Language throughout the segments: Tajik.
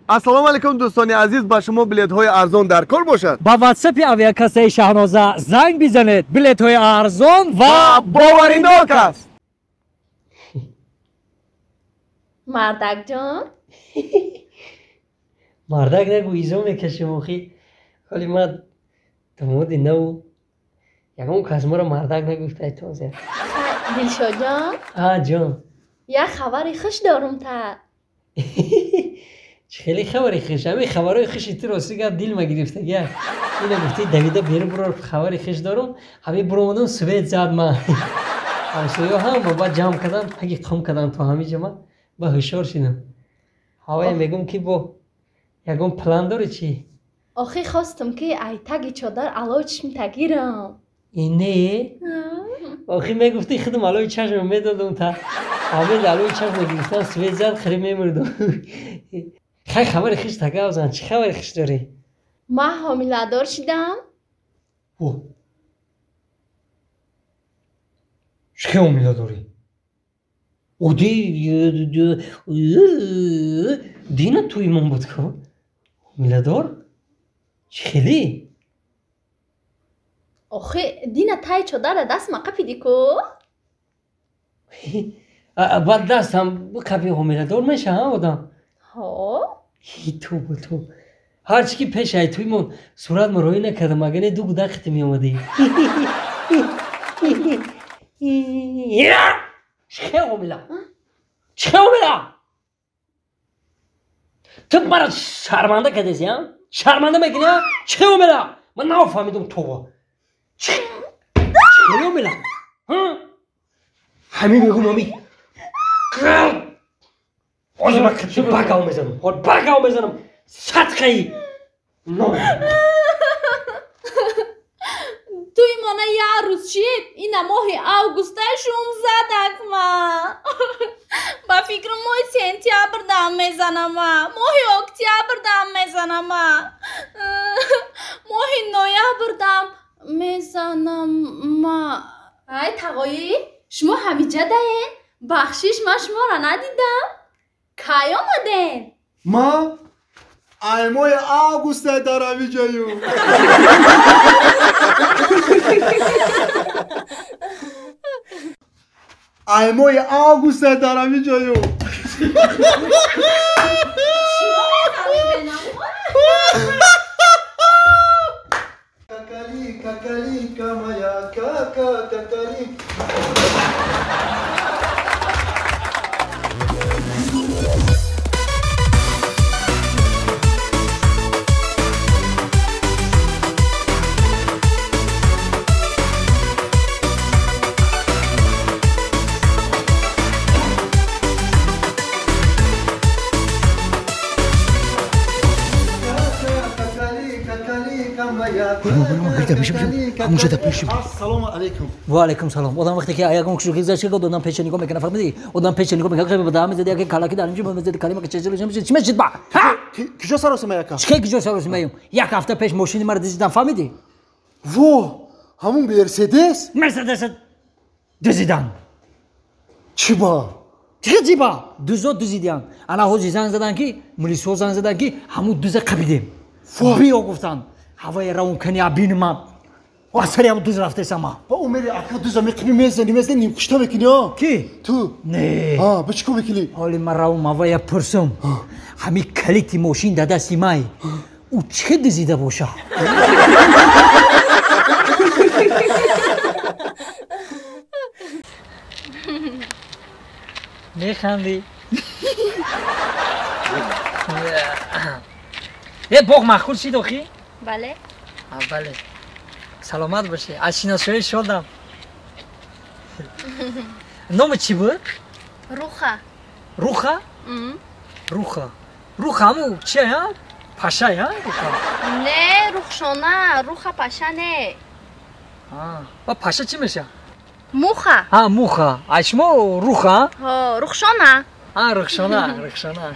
Ассалому алайкум дӯстони азиз, ба шумо билетҳои арзон дар кор бошад. Ба ватсапи авиакассаи Шаҳноза занг бизанед. Билетҳои арзон ва боваринок аст. Мардакҷон? Мардак нагу, изо мекашем охи. Ҳоли ман домоди наву ягон кас маро мардак нагуфтай тоза. Дилшодҷон? А, ҷон. Як хабари хуш дорум та. Чӣ хеле хабари хуш? Ҳамин хабарҳои хуши ту рости гап дилма гирифтагия. Ина гуфти давида берун бурор хабари хуш дорум, ҳамин буромадам свет зад ман. Ҳамсоё ҳама баъд ҷамъ кардам, таги қум кардам то ҳамин ҷа ман ба ҳушёр шидам. Ҳавае мегӯм ки бо ягон план дорӣ чӣ? Охи хостум ки ай таги чодар алои чишмта гирам. Не? Охи мегуфти худам алои чашма медодам та. Ҳамин алои чашма гирифтан свет зад хири мемурдам. Хай хабари хуш тагавзан, чӣ хабари хуш дорӣ? Ман ҳомиладор шидам. О. Чӣ ҳомиладорӣ? Оди дина ту имон буд ку? Ҳомиладор? Чӣ хеле? Охи дина таи чодара дастма қапиди ку? Баъд дастам қапи ҳомиладор мешава одам? Ҳо. Ту ту. Ҳарчи ки пеш ай туимон сурат мароӣ накардам, агар не ду гудақите меомадӣ. Чӣ ҳомила? Чӣ ҳомила? Ту мара шарманда кардеси, а? Шарманда мекунӣ, а? Чӣ ҳомила? Ман нафаҳмидам това. Чӣ ҳомила? Ҳамин мегӯм ҳамин. Ҳозир ман багав мезанам. Ҳол багав мезанам. Садқаи. Туи мона як рӯз шид, ина моҳи августа шум задак ма. Ба фикрам моҳи сентябр дам мезанама, моҳи октябр дам мезанама, моҳи ноябр дам мезанама. Ай тағоӣ, шумо ҳамиҷа даен? Бахшиш, ман шуморо надидам. Кай омаден? Ма ай моҳи августа дар ҳамиҷаю. Ай моҳи августа дар ҳамиҷаю. Какали, какалика моя, кака, какали. Ассалому алайкум. Ва алайкум салом. Одам вақте ки ягон кушо гузашта год одам печа нигоҳ мекунад, фаҳмидӣ? Одам печа нигоҳ мекунад, ба дам мезад, яке калаки дар инҷо мезад, калима ки чеҷ чӣ мешид ба? Ҳа? Куҷо саросима яка? Чӣ куҷо саросимаем? Як ҳафта пеш мошини маро дизидан, фаҳмидӣ? Во, ҳамун Мерседес? Мерседес дизидан. Чӣ ба? Чӣ чӣ ба? Дузо дизидиан. Ана ҳози занг задан ки, милисо занг задан ки ҳамун дуза қабидем. Биё гуфтан. Ҳавои равонкани абинма. Асари ҳам дуз рафтесама. Ба умери ака дуза меқиби мезани, мезани нимкушта мекунӣ, а? Ки? Ту. Не. А, ба чӣ кор мекунӣ? Ҳоли ман равам ҳавая пурсум. Ҳамин калити мошин дар дасти май. Ӯ чӣ дизида боша? Механдӣ. Е боғ маъқул шид охи? Бале. Бале. Саломат бошӣ. Аз шиносоӣ шодам. Номи чӣ буд? Руха. Руха? Руха. Руха ҳаму чия? Паша, Руха? Не, Рухшона, Руха паша не. Ба паша чӣ меша? Муха. А, муха. А шумо Руха? Ҳо, Рухшона. А, Рухшона, Рухшона.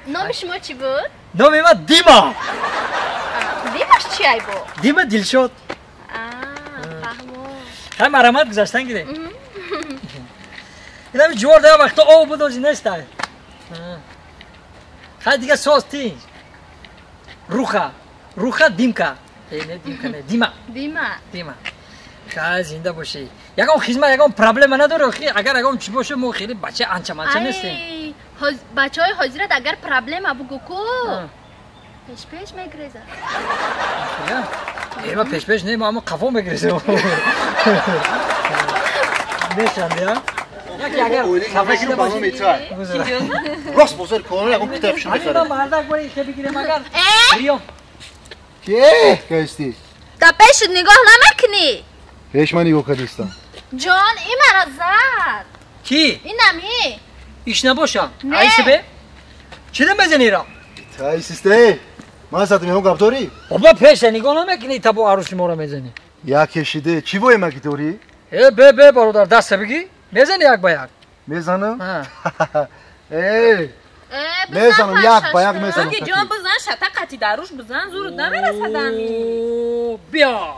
Номи шумо чӣ буд? Номи ман Дима. Димаш чи ай бо? Дима Дилшод. Фаҳмо. Ҳай марамат гузаштан гире. Инами ҷувор да вақто об буд ози нестай. Хай дига соз тинҷ. Руха. Руха димка. Не димка не, дима. Дима. Дима. Хай зинда бошӣ. Ягон хизмат, ягон проблема надорӣ охи? Агар ягон чӣ боша, мо хеле бача анча-манча нестем. Бачаҳои ҳозират агар проблема бугу ку, пеш-пеш мегрезад. Э, ма пеш-пеш не, мо ҳамо қафо мегрезем. Мешанди, а? Яке агар хафа шуда бошӣ, рост бозори калон ягон китоб шуд мехарад. Ҳамин мардак бори хе бигирем агар. Приём. Ке касти? Та пешат нигоҳ намекунӣ? Пеш ман нигоҳ кардистам. Ҷон, ин мара зад. Ки? Инами. Иш набоша. Айсибе? Чида мезани ра? Тай систе. Ман задам ягон гап дорӣ? Баба пеша нигоҳ намекунӣ, та бо арӯси моро мезанӣ. Як кешиде. Чӣ вое маки дорӣ? Э, бе бе бародар, даста бигӣ. Мезани як ба як? Мезанам? Э. Мезанам як ба як мезанам. Ки ҷон бизан, шата қати даруш бизан, зурут намерасад ами. Биё.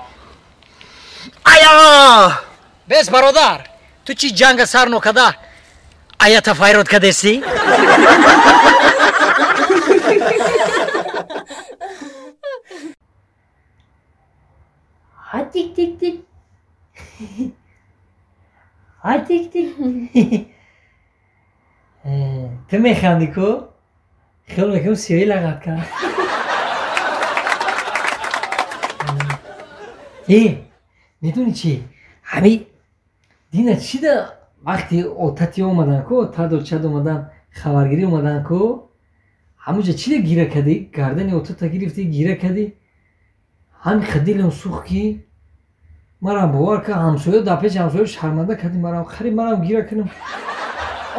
Ая! Бес бародар, ту чӣ ҷанга сар нокада? Аята файрод кадеси? Ха тик тик тик. Ха тик тик. Ту механди ку? Хиёл мекунам сиёҳӣ лағат кард. Э, медонӣ чӣ? Ҳами дина чида вақти отати омадан ку, таду чад омадан, хабаргирӣ омадан ку, ҳамуҷа чида гира кардӣ? Гардани отата гирифтӣ, гира кардӣ. Ҳами дилам сӯхт ки марам бовар кар, ҳамсоя дар пеши ҳамсоя шарманда кардӣ марам, қариб марам гира кунам.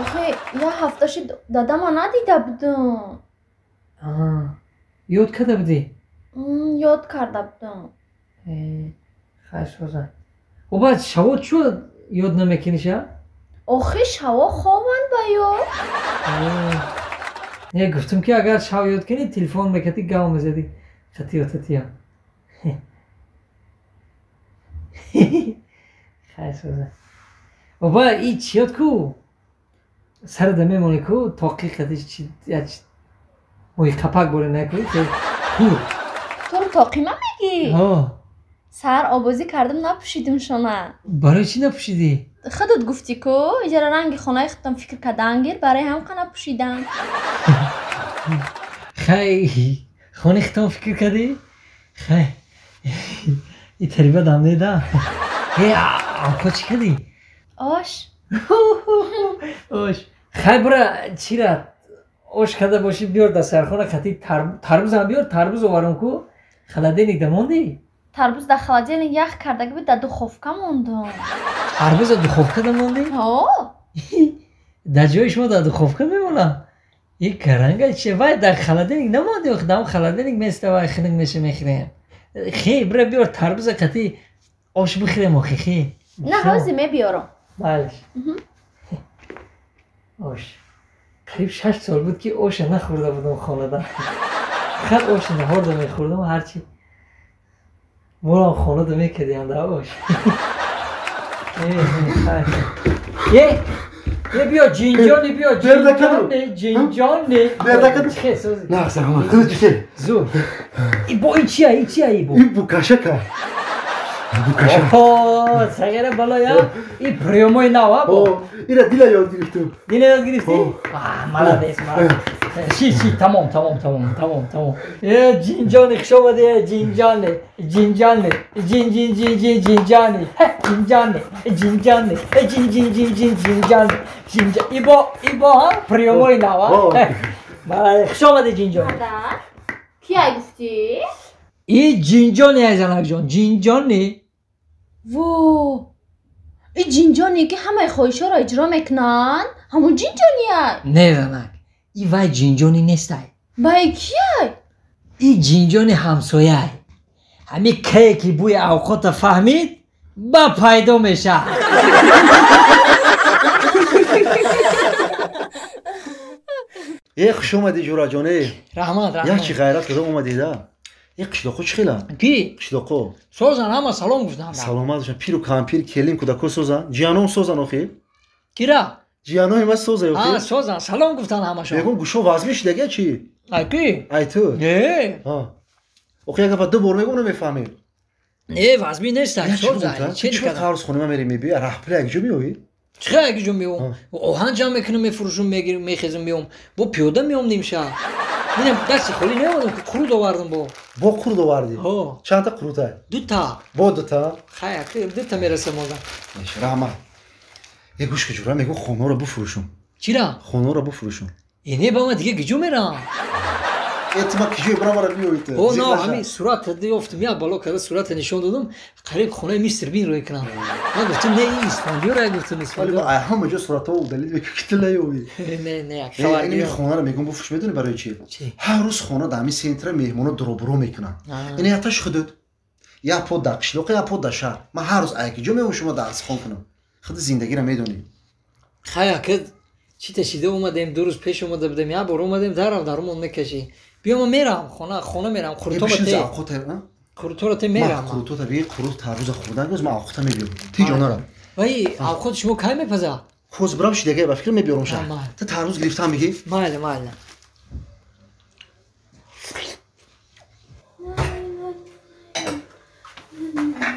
Охе, як ҳафта шуд дадама надида будам. Ёд карда будӣ? Ёд карда будам. Хай созан. О баъд шаво чӯ ёд намекуниша? Охи шаво хованд ба ёд. Не, гуфтам ки агар шав ёд кунӣ, телефон мекардӣ, гав мезадӣ. Хати отатия. Хай созан. О баъд и чӣ ёд ку? Сарада мемонӣ ку, тоқи хатиш чи моҳи қапак боре накӯ, тур. Тур тоқима мегӣ? Ҳо. Сар обозӣ кардам, напӯшидим шона. Барои чӣ напӯшидӣ? Худат гуфтӣ ку, иҷара ранги хонаи худтон фикр кардан гир, барои ҳамқа напӯшидам. Хай, хонаи худтон фикр кардӣ? Хай, и тариба дам неда. Э, амхо чӣ кардӣ? Ош. Ош. Хай бура чира ош карда бошӣ, биёр дар сархона хати тарбузам биёр, тарбуз оварам ку, холодильник да мондӣ? Тарбуз дар холодильник ях кардаги буд, дар духовка мондам. Тарбуз дар духовка да мондӣ? Ҳо. Дар ҷои шумо дар духовка мемонам? И каранга чи вай дар холодильник намонди, охи дар холодильник места вай хунук меша мехӯрем. Хе, бура биёр тарбуза қати ош бихӯрем охи, хе. На, ҳозир мебиёрам. Балеш. Ош. Қариб 6 сол буд ки оша нахӯрда будам хонада. Фақат оши наҳорда мехӯрдам, ҳарчи морам хонада мекардиам дар ош. Е, е биё ҷинҷони, биё ҷинҷони, ҷинҷони. Чӣ сози? На, салом. Худат чӣ? Зур. И бо и чия, и чия и бо? И букашака. Букаша. О, сагара балоя. И приёмои нав, а бо? Ира дила ёд гирифтум. Дила ёд гирифтӣ? А, молодец, молодец. Ши, ши, тамом, тамом, тамом, тамом, тамом. Э, ҷинҷони, хуш омадӣ, э, ҷинҷони, ҷинҷони, ҷин, ҷин, ҷин, ҷин, ҷинҷони, ҳе, ҷинҷони, ҷинҷони, э, ҷин, ҷин, ҷин, ҷин, ҷинҷони, ҷинҷа. Ибо, ибо, ҳа, приёмои нав, а? Молодец, хуш омадӣ, ҷинҷони. Ки ай гуфтӣ? И ҷинҷони, ай занакҷон, ҷинҷони. Во! И ҷинҷоне ки ҳамаи хоҳишҳоро иҷро мекунанд, ҳамун ҷинҷониай? Не, занак, и вай ҷинҷони нестай. Бай кияй? И ҷинҷони ҳамсояй. Ҳами кае ки бӯи авқота фаҳмид, ба пайдо мешавад. Э, хуш омадӣ, ҷураҷон, э. Раҳмат, раҳмат. Як чӣ ғайрат карда омадӣ да. Э, қишлоқо чӣ хела? Ки? Қишлоқо. Созан, ҳама салом гуфтанд. Саломат бошанд. Пиру кампир, келин, кӯдако созан. Ҷиянон созан охи? Кира? Ҷиянои ма соза охи? А, созан, салом гуфтанд ҳамашон. Мегӯм гӯшо вазмӣ шудага чӣ? Ай ки? Ай ту? Не. Охи як гафа ду бор мегӯм намефаҳмӣ. Не, вазми нест. Чӣ қарз хона мерӣ мебиёй? Раҳпули як ҷо меоӣ? Чӣ як ҷо меом? Оҳан ҷамъ мекунам, мефурӯшам, мегирам, мехезам, меом. Бо пиёда меом нимшаб. Инам дасти холӣ наомадам ки қурут овардам бо. Бо қурут овардӣ? Ҳо. Чандта қурута? Дута. Бо дута? Хай, дута мерасам одам. Раҳмат. Е гӯш ки ҷура мегӯ хонаро бифурӯшум. Чира? Хонаро бифурӯшум. Е не ба ман дига киҷо мерам? Е ту ма киҷое бирам мара биёӣ ту. О, на, ҳамин сурат ёфтам, як бало карда сурата нишон додам, қариб хонаи мистер Бин рӯй кунам. Ман гуфтам не, ин Исфандиёр, гуфтам Исфандиёр. Ай ҳама ҷо суратҳо удалид мекунӣ ки ту наёвӣ. Не, не, як хабар. Ин хонаро мегӯм бифурӯш, медонӣ барои чӣ? Ҳар рӯз хона дар ҳамин сентра меҳмоно дуробуро мекунанд. Ин якташ худут. Як по дар қишлоқ, як по дар шаҳр. Ман ҳар рӯз ай киҷо меоям шумо дарсхон кунам. Худи зиндагиро медонӣ. Хай, акид чӣ ташида омадем, ду рӯз пеш омада будем, як бор омадем, дарав дарумон мекашӣ. Биё ман мерам, хона мерам, қурутора те мерам. Қурутота би, қурут тарбуза хӯрдан гӯз, ман авқота мебиёрам. Ти ҷонара. Вай, авқот шумо кай мепаза? Ҳоз бирам шидагай ба фикр мебиёрам ша. Ту тарбуз гирифтам мегӣ? Майли, майли.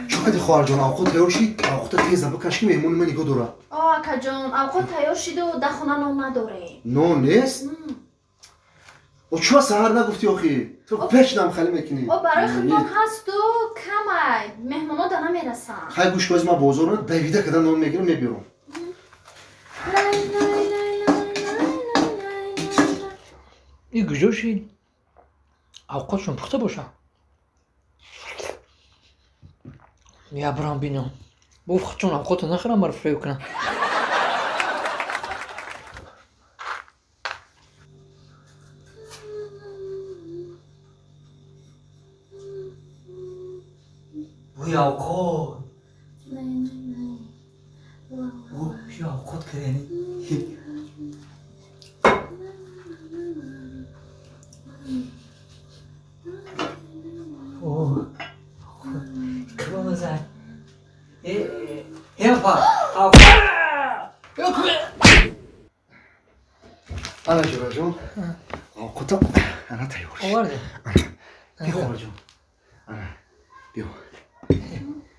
Чӣ кардӣ хоҳарҷон, авқот тайёр шид? Авқота теза бикаш ки меҳмони ман нигоҳ дорад. О, акаҷон, авқот тайёр шиду дар хона нон надорем. Нон нест? О, чуа саҳар нагуфтӣ охи? Ту печнам хали мекунӣ. О, барои худмон ҳасту камай, меҳмоно да намерасанд. Хай гӯш кӯз, ман бозор давида када нон мегирам, мебиёрам. Ин куҷо шид? Авқотшон пухта боша? Я бирам бинам. Бо худшон авқото нахӯрам, маро фиреб кунам. Бӯи авқот. Бӯи авқот кардани. Ана ҷураҷон, авқота ана тайёр шид. Оварди? Ана, хоҳарҷон. Ана, биё.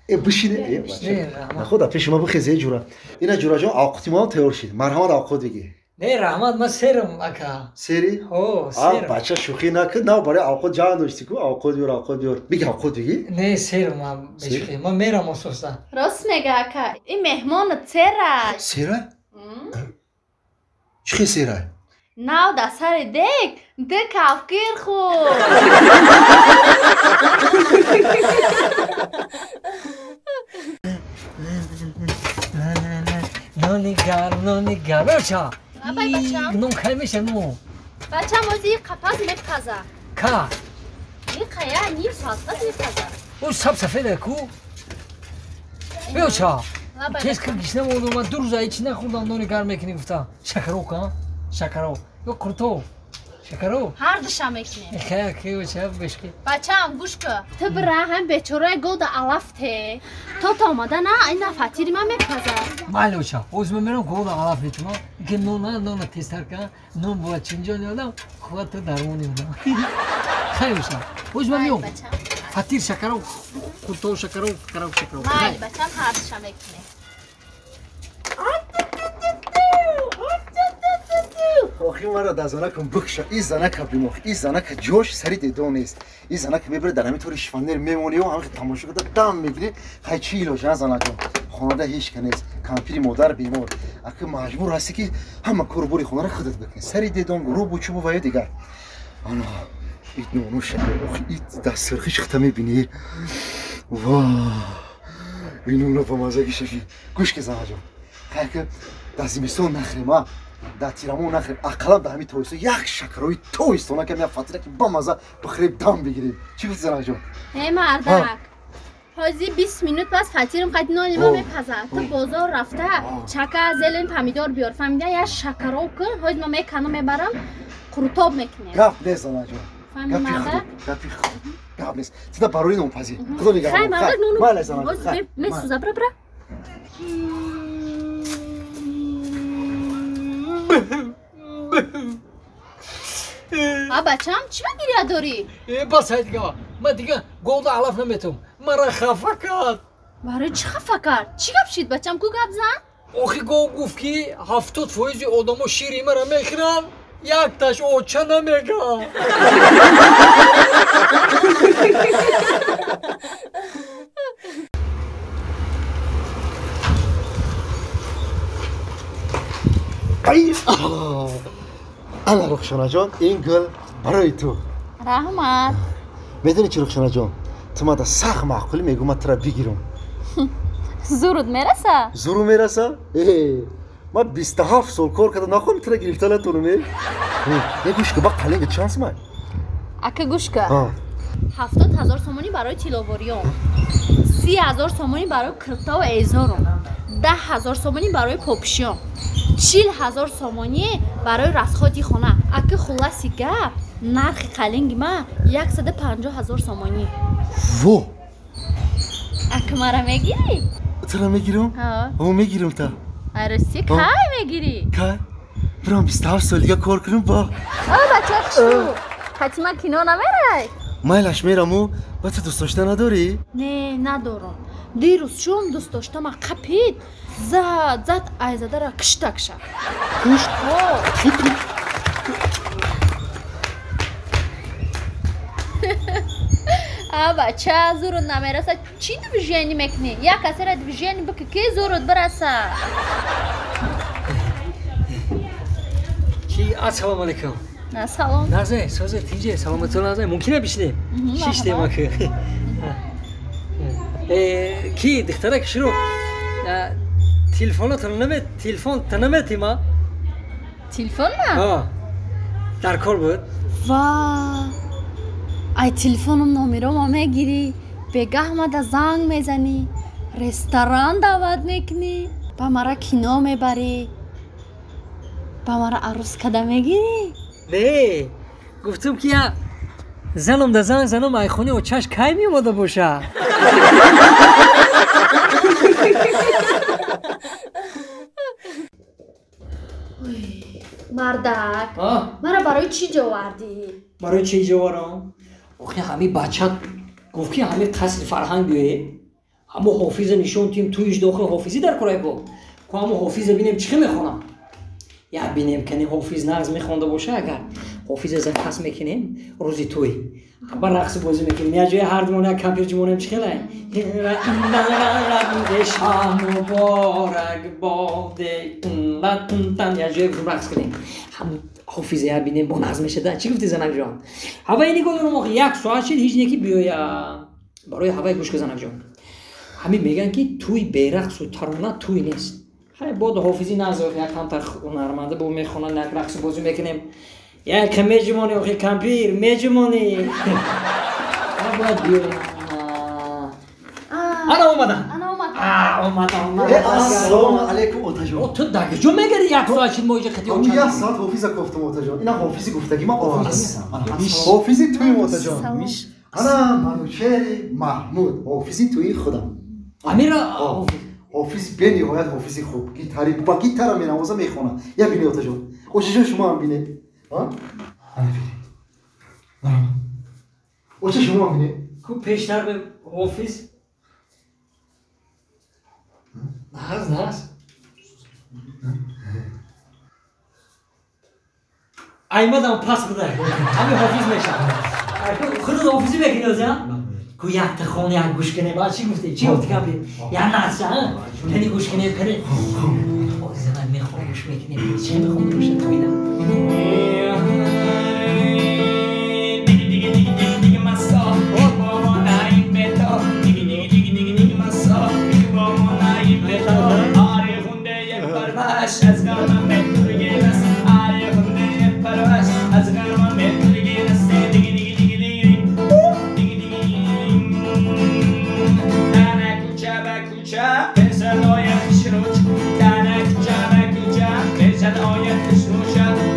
Э, бишине, э, бача. Наход, пеши ма бихез, э, ҷура. Ина ҷураҷон, авқоти мо тайёр шид. Марҳамат, авқот бигӣ. Не, раҳмат, ман серам, ака. Сери? Ҳо, серам. Бача шӯхӣ накун, на барои авқот ҷанг доштӣ ку, авқот биёр, авқот биёр. Биги авқот бигӣ? Не, серам ман бешӯхӣ. Ман мерам асосан. Рост мега, ака. Ин меҳмонат сера. Сера? Чӣ хел сера? Нав дар сари дег ду кафгир хӯрд. Нони гарм, нони гарм. Бача. Абай бачам. Нон кай меша нон? Бачам ози қапаз мепаза. Ка? Ин қая ним соат пас мепаза. О, саб сафеда ку? Биё ча. Тез кир гишна мондум, ман ду рӯза ҳеч нахӯрдам, нони гарм мекунӣ гуфтам. Шакаро ка? Шакаро. Ё қурто. Шакаро? Ҳар душа мекунем. Хай, ки бача бешки. Бачам гӯш кун. Ту бира ҳам бечораи голда алаф те. То та омада на, ина фатири ман мепаза. Майли оча. Оз ман мерам голда алаф метумам. Ки нон нона тезтар кан, нон бояд чинҷони одам, қувват дармони одам. Хай оча. Оз ман меом. Фатир шакаро, қурто шакаро, шакаро, шакаро. Майли бачам ҳар душа мекунем. Охи маро дар занакам бикша. Ин занака бин охи. Ин занака ҷош сари дедон нест. Ин занака мебари дар ҳамин тори шифонер мемонӣ ҳамин тамошо карда дам мегирӣ. Хай чӣ илоҷ а занаҷон? Хонада ҳеч ка нест. Кампири модар бемор. Аки маҷбур ҳастӣ ки ҳама кору бори хонаро худат бикунӣ. Сари дедон рӯбу чӯбу ва ё дигар. Ана ит нону охи ит дастсирхи шихта мебинӣ. Ва ин нуна ба мазаги шафи. Гӯш ки занаҷон. Хай ки дар зимистон нахӯрем а. Дар тирамон нахӯрем, ақаллан дар ҳамин тобистон як шакарои тобистона кам як фатира ки бамаза бихӯрем, дам бигирем. Чӣ гуфти занаҷон? Э мардак, ҳозир 20 минут пас фатирам қад нони ма мепазад. Ту бозор рафта чака, зелен, помидор биёр. Фаҳмида, як шакаро кун. Ҳозир ма меканам, мебарам, қурутоб мекунем. Гап нест занаҷон. Фаҳмиди мардак? Гапи худ. Гап нест. Тида барои нонпазӣ. Худо нигаҳбон. Хай мардак, нону. Майли занаҷон. Месӯза, бира бира. Ҳа бачам, чӣ ба гиря дорӣ? Бас ай дига, ман дига голда алаф наметавам. Мара хафа кард. Барои чӣ хафа кард? Чӣ гап шид бачам, ку гап зан? Охи гов гуфт ки 70% одамо шири мара мехӯранд, якташ оча намегӯяд. Ана Рухшонаҷон, ин гул барои ту. Раҳмат. Медонӣ чӣ Рухшонаҷон, ту мада сахт маъқулӣ, мегӯ ман тура бигирам. Зурут мераса? Зуру мераса? Ман 27 сол кор кардам, нахоҳам тура гирифта натонам. Е гӯш ка, ба қалинга чанд сумай? Ака гӯш ка. 70 000 сомонӣ барои тилловориён, 30 000 сомонӣ барои киртаву эзорон, 10 000 сомонӣ барои попшиён, 40 000 сомонӣ барои расходи хона. Ака хулоси гап, нархи қалинги ман 150 000 сомонӣ. Во! Ака мара мегирӣ? Тура мегирам? Ҳо, мегирам та. Арӯсӣ кай мегирӣ? Кай? Бирам 27 сол дига кор кунам ба. О бача хушрӯ, Фатима кино намерай? Майлаш мераму, ба ту дӯст дошта надорӣ? Не, надорам. Дирӯз чун дӯст доштама қапид, зад зад айзадара киштакша. Кишт? А бача, зурут намераса, чӣ движение мекунӣ? Як касера движение бикӣ, ки зурут бираса. Ки ассалому алайкум. Салом. Назе, созе, тинҷе, саломатон назе. Мумкина бишинем? Шиштем ака. Ки духтарак шурӯ телефонатон наме, телефон та наметима? Телефон ма? Ҳа. Дар кор буд? Ва. Ай телефоном номерома мегирӣ, бегаҳ мада занг мезанӣ, ресторан даъват мекунӣ, ба мара кино мебарӣ, ба мара арӯс када мегирӣ? Не, гуфтум ки я занам да занг занам, айхони очаш кай меомада боша? Мардак, мара барои чӣ ҷо овардӣ? Барои чӣ ҷо оварам? Охи ҳами бача гуфт ки ҳами қасри фарҳанг биёе, ҳамо ҳофиза нишон тим, туиш дохил ҳофизӣ дар корай бо. Ку ҳамо ҳофиза бинем чӣ хел мехонам. Я бинем кани ҳофиз нағз мехонда боша, агар ҳофиза закас мекунем рӯзи тӯй. Ба рақс бозӣ мекунем, як ҷои ҳардумон як кампир ҷумонем чӣ хелай? Муборак боде як ҷои рақс кунем. Ҳам ҳофиза я бинем бо нағз мешада. Чӣ гуфти занакҷон? Ҳаваи нигоҳ дорам, охи як соат шид ҳеҷ неки биёя. Барои ҳаваи гӯш ка занакҷон. Ҳамин мегӯянд ки тӯй берақсу тарона тӯй нест. Хай бод ҳофизӣ нағз, як камтар ҳунарманда бо мехонанд, як рақсу бозӣ мекунем. Як меҷумонӣ, охи кампир меҷумонӣ. Бояд биёем. Ана омадам. Омадам. Ассалому алайкум отаҷон. Ту дар куҷо мегари? Як соат шид мо иҷа қати оча. Як соат ҳофиза кофтам отаҷон. Ина ҳофизи гуфтагӣ ман овардам. Ҳофизи туим отаҷон. Ана Манучери Маҳмуд, ҳофизи туи худам. Амира ҳофиз бениҳоят ҳофизи хуб, гитари ба гитара менавоза, мехона. Я бини отаҷон. Очаҷон шумо ҳам бинед. Ана бинед. Оча шумо ҳам бинед. Ку пештар ҳофиз нағз нағз. Аймадам пас будай. Ҳами ҳофиз мешавам. Худат ҳофизӣ мекунӣ оза? Ку якта хона як гӯш кунем. Чӣ гуфтӣ? Чӣ гуфтӣ кампир? Як нағза, кани гӯш кунем, кани. Озана мехонам гӯш мекунем. Чӣ мехонда боша туина?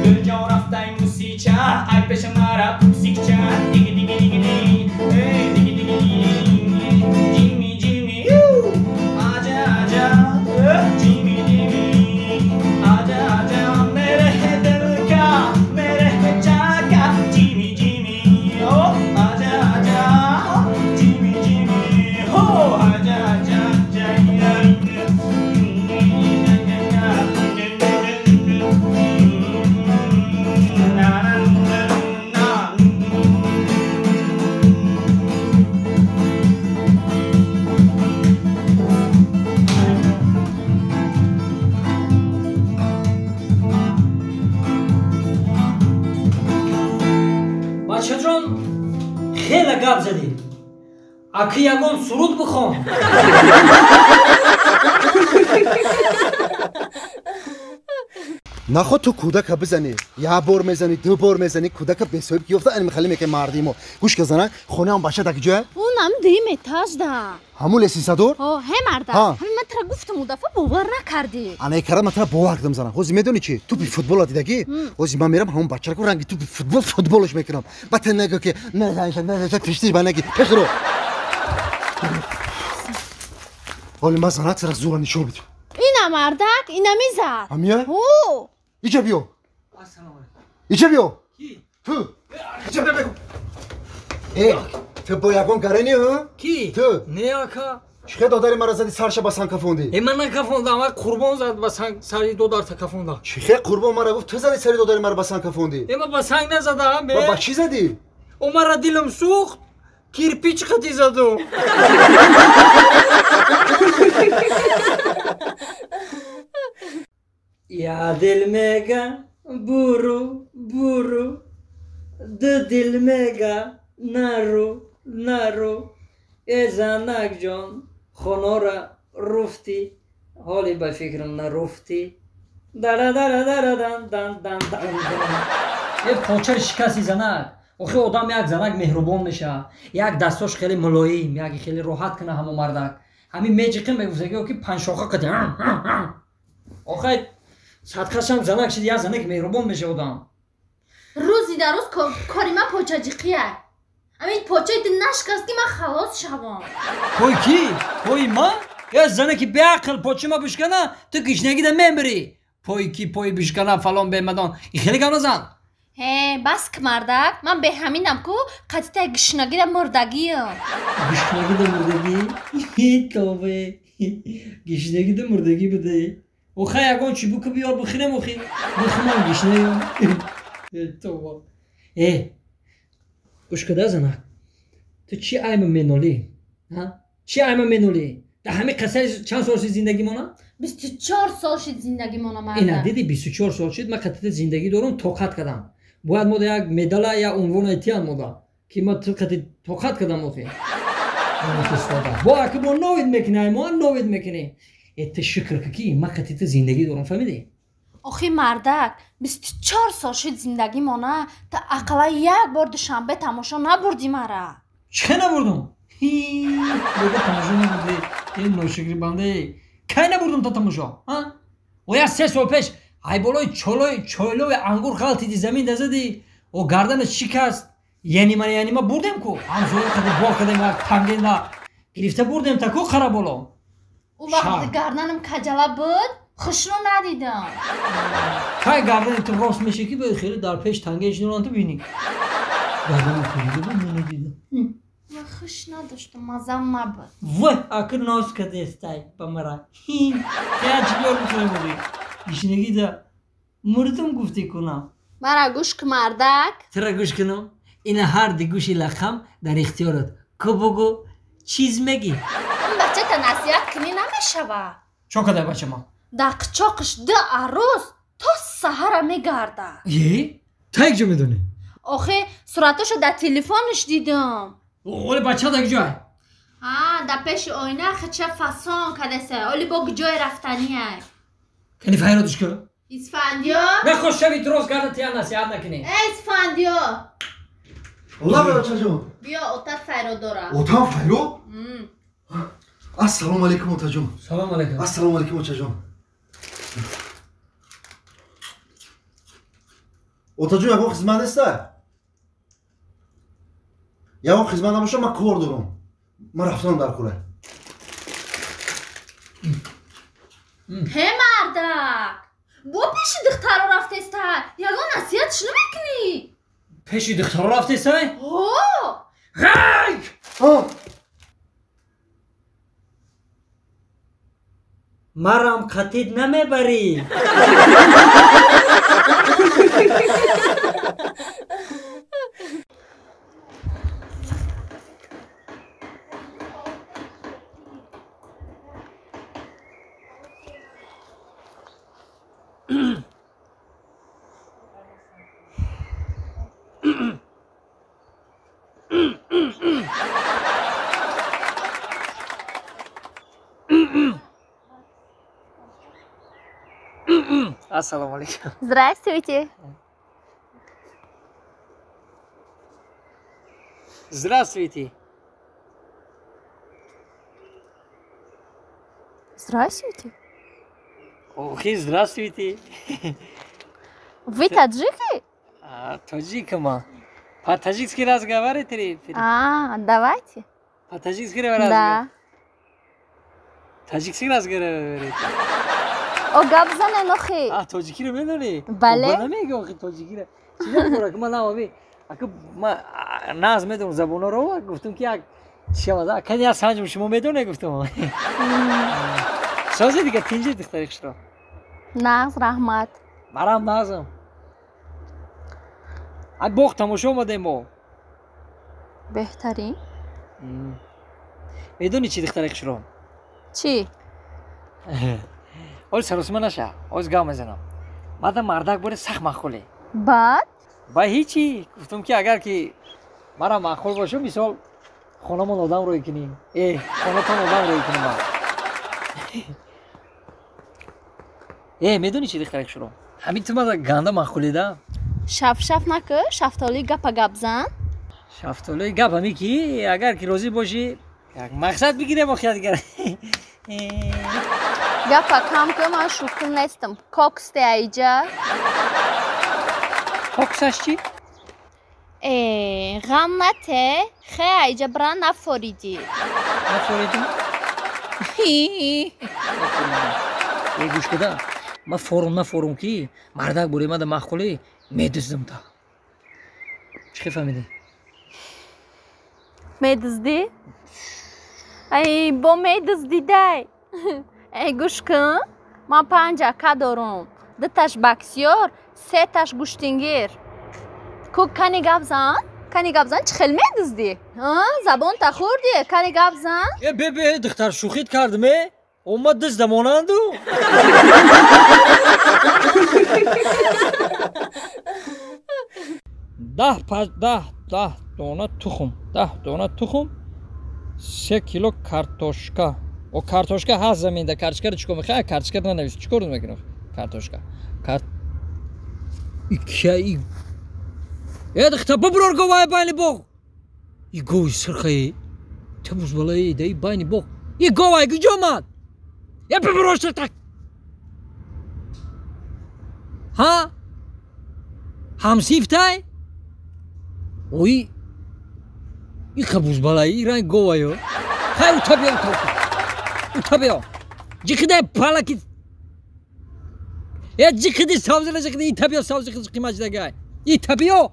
Gürcan Бачаҷон, хеле гап задӣ. Аки ягон суруд бихон. Наход ту кӯдака бизанӣ, як бор мезанӣ, ду бор мезанӣ, кӯдака бесоҳиб ёфта ани михали мекунӣ марди мо. Гӯш ка зана, хонаам бача дар куҷоя? Унам дуюм этажда. Ҳамун лесисадор? Ҳо, ҳе марда. Ҳамин ман тара гуфтам у дафъа бовар накардӣ. Ана кара ман тара бовар кардам зана. Ҳозир медонӣ чӣ? Тӯпи футбола дидагӣ? Ҳозир ман мерам ҳамун бачаро ку ранги тӯпи футбол футболш мекунам. Ба ту нагӯ ки на тиштиш ба наги. Пешро. Ҳоли ман зана тара зура нишон бидам. Ина мардак, ина мизад. Ҳамия? Ҳо. Иҷа биё. Иҷа биё. Ту. Иҷа биё бегу. Э, ту бо ягон гарени, ҳа? Ки? Ту. Не, ака. Чӣ хел додари мара зади сарша ба санг кафондӣ? Э, ман накафондам, а Қурбон зад ба санг сари додарта кафондам. Чӣ хел Қурбон мара гуфт, ту зади сари додари мара ба санг кафондӣ? Э, ман ба санг назадам, э. Ба чӣ задӣ? О, мара дилам сӯхт, кирпич қатӣ задум. Я дил мега буру буру, ду дил мега нару нару. Э занакҷон, хонора руфтӣ, ҳоли ба фикрам наруфтӣ. Дара дара дара дан дан дан дан дан. Э почари шикасти занак. Охи одам як занак меҳрубон мешавад, як дастош хеле мулоим, як хеле роҳат кана ҳамо мардак. Ҳамин меҷиқи мегуфтаги ки панҷшоха қати. Охай садқашам занак шид, як занак меҳрубон мешавад одам. Рӯзи дар рӯз кори ман почаҷиқия. Ҳамин почаи ту нашикаст ки ман халос шавам. Пой ки? Пои ман? Я занаки беақл почи ма бишкана, ту гишнагида мемирӣ. Пой ки пои бишкана фалон бемадон. И хеле гап назан. Ҳе, бас ки мардак, ман беҳаминам ку қатитаи гишнагида мурдагиям. Гишнагида мурдагӣ? Тове. Гишнагида мурдагӣ буде. Охай ягон чӣ буку биёр бихӯрем охи. Бихӯрам гишнаям. Това. Э, гӯш када занак. Ту чӣ айма менолӣ? Ҳа? Чӣ айма менолӣ? Дар ҳамин қиссаи чанд сол шид зиндагимона? 24 сол шид зиндагимона мардак. Ина диди 24 сол шид, ман қатита зиндагӣ дорам, тоқат кардам. Бояд мода як медала я унвон айтиян мода, ки ма ту қати тоқат кардам охи. Бо аки бо новид мекунӣ, ай мо новид мекунӣ. Э ту шукр ки ки ман қатита зиндагӣ дорам, фаҳмидӣ? Охи мардак, 24 сол шид зиндагимона, та ақалла як бор Душанбе тамошо набурдӣ мара. Чӣ набурдум? Бега тамошо набурдӣ. Ин ношукри банде. Кай набурдум та тамошо? А? О як 3 сол пеш ай болои чойлои ангур ғалтиди замин да задӣ, о гарданат шикаст. Яъни ман яъни ма бурдем ку. Ҳамсоя қади бор кардем як тангенда. Гирифта бурдем та ку қара боло. У вақт гарданам каҷала буд, хушрӯ надидам. Кай гардани ту рост меши ки бо хеле дар пеш танген шинонан ту бинӣ. Гарданам каҷала буд, ман надидам. Ман хуш надоштам, мазам набуд. Вой, акр ноз кадестай ба мара. Кая чӣ кор мехоҳӣ буди? Гишнагида мурдум гуфтӣ кунам. Мара гӯш ку мардак. Тура гӯш кунам? Ина ҳар ди гӯши лақам дар ихтиёрат. Ку бугӯ, чиз мегӣ? Ин бачата насиҳат кунӣ намешавад. Чо кадай бачама? Дар қичоқиш ду арӯз то саҳара мегардад. Е? Та як ҷо медонӣ? Охе, суратошо дар телефонаш дидам. Оле бача дар куҷое? Ҳа, дар пеши оина хича фасон кадасе. Оли бо куҷое рафтаниай? Кани файродиш ку? Исфандиё? Мехоҳ шави дуроз гарда тия насиҳат накунӣ. Э, Исфандиё! Лабе бачаҷон. Биё, отат файрод дорад. Отам файрод? Ассалому алайкум отаҷон. Салому алайкум. Ассалому алайкум очаҷон. Отаҷон, ягон хизмат неста? Ягон хизмат набошад, ман кор дорам. Ман рафтам дар кора. Ҳе мардак, бо пеши духтаро рафтестай, ягон насиҳатш намекунӣ? Пеши духтаро рафтестай? Ҳо. Ғайк! Марам қатид намебарӣ. Ассалому алейкум. Здравствуйте. Здравствуйте. Здравствуйте. Охи, здравствуйте. Вы таджики? А, таджикама. По-таджикски разговариваете? А, давайте. По-таджикски разговариваете? Да. Таджикски разговариваете? О, гап занен, охи. А, тоҷикиро медонӣ? Бале. Намеги, охи, тоҷикиро. Чӣ намекора, ки ман наоми. Ака, ман наз медонам забонҳоро, гуфтам ки як чӣ кани аз санҷум шумо медонед, гуфтам. Сози дига тинҷи духтари хушро. Нағз, раҳмат. Марам нағзам. Ай боғ тамошо омадем мо. Беҳтарин. Медонӣ чӣ, духтари хушро? Чӣ? Ҳол саросима наша, ҳоз гап мезанам. Мада мардак боре сахт маъқуле. Баъд? Ба ҳичи, гуфтам ки агар ки мара маъқул бошам, мисол хонамон одам рӯй кунем. Хонатон одам рӯй кунем ман. Медонӣ чӣ, духтари хушро? Ҳамин ту мада ганда маъқулида? Шафшаф накӯ, шафтолии гапа гап зан. Шафтолии гап ҳамин ки агар ки розӣ бошӣ, як мақсад бигирем охир дигар. Гапа кам кӯ, ман шӯхӣ нестам. Коксте аиҷа. Коксаш чӣ? Ғам нате, хе аиҷа бира нафоридӣ. Нафоридӣ? Гӯш када, ман форум нафорум ки мардак бори мада маъқулӣ медуздам та. Чӣ хел фаҳмидӣ? Медуздӣ? Ай, бо медуздидай. Эй, гӯш кун, ман 5 ака дорум. 2таш боксёр, 3таш гӯштингир. Ку кани гап зан? Кани гап зан, чӣ хел медуздӣ? Забонта хӯрдӣ, кани гап зан? Бе, духтар шӯхит кардам, э? Омад дузда монанду. Даҳ дона тухм, 10 дона тухм, 3 кило картошка. О, картошка ҳаст заминда, картошкаро чӣ кор мекунӣ? Картошкаро нанавис, чӣ кор мекунӣ? Картошка. Икия. Духта, бубурор говай байни боғ. И гови сирхаи. Та бузбалаи даи байни боғ. И говай куҷо омад? Бубурор так. Ҳа? Ҳамсифтай? Ой. Иқа бузбалаи, и ранг говайо. Хай ута биё, ута, ута. Ута биё. Ҷиқидай палаки. Ҷиқиди савзила ҷиқиди, ита биё савзи қиматдагай. Ита биё.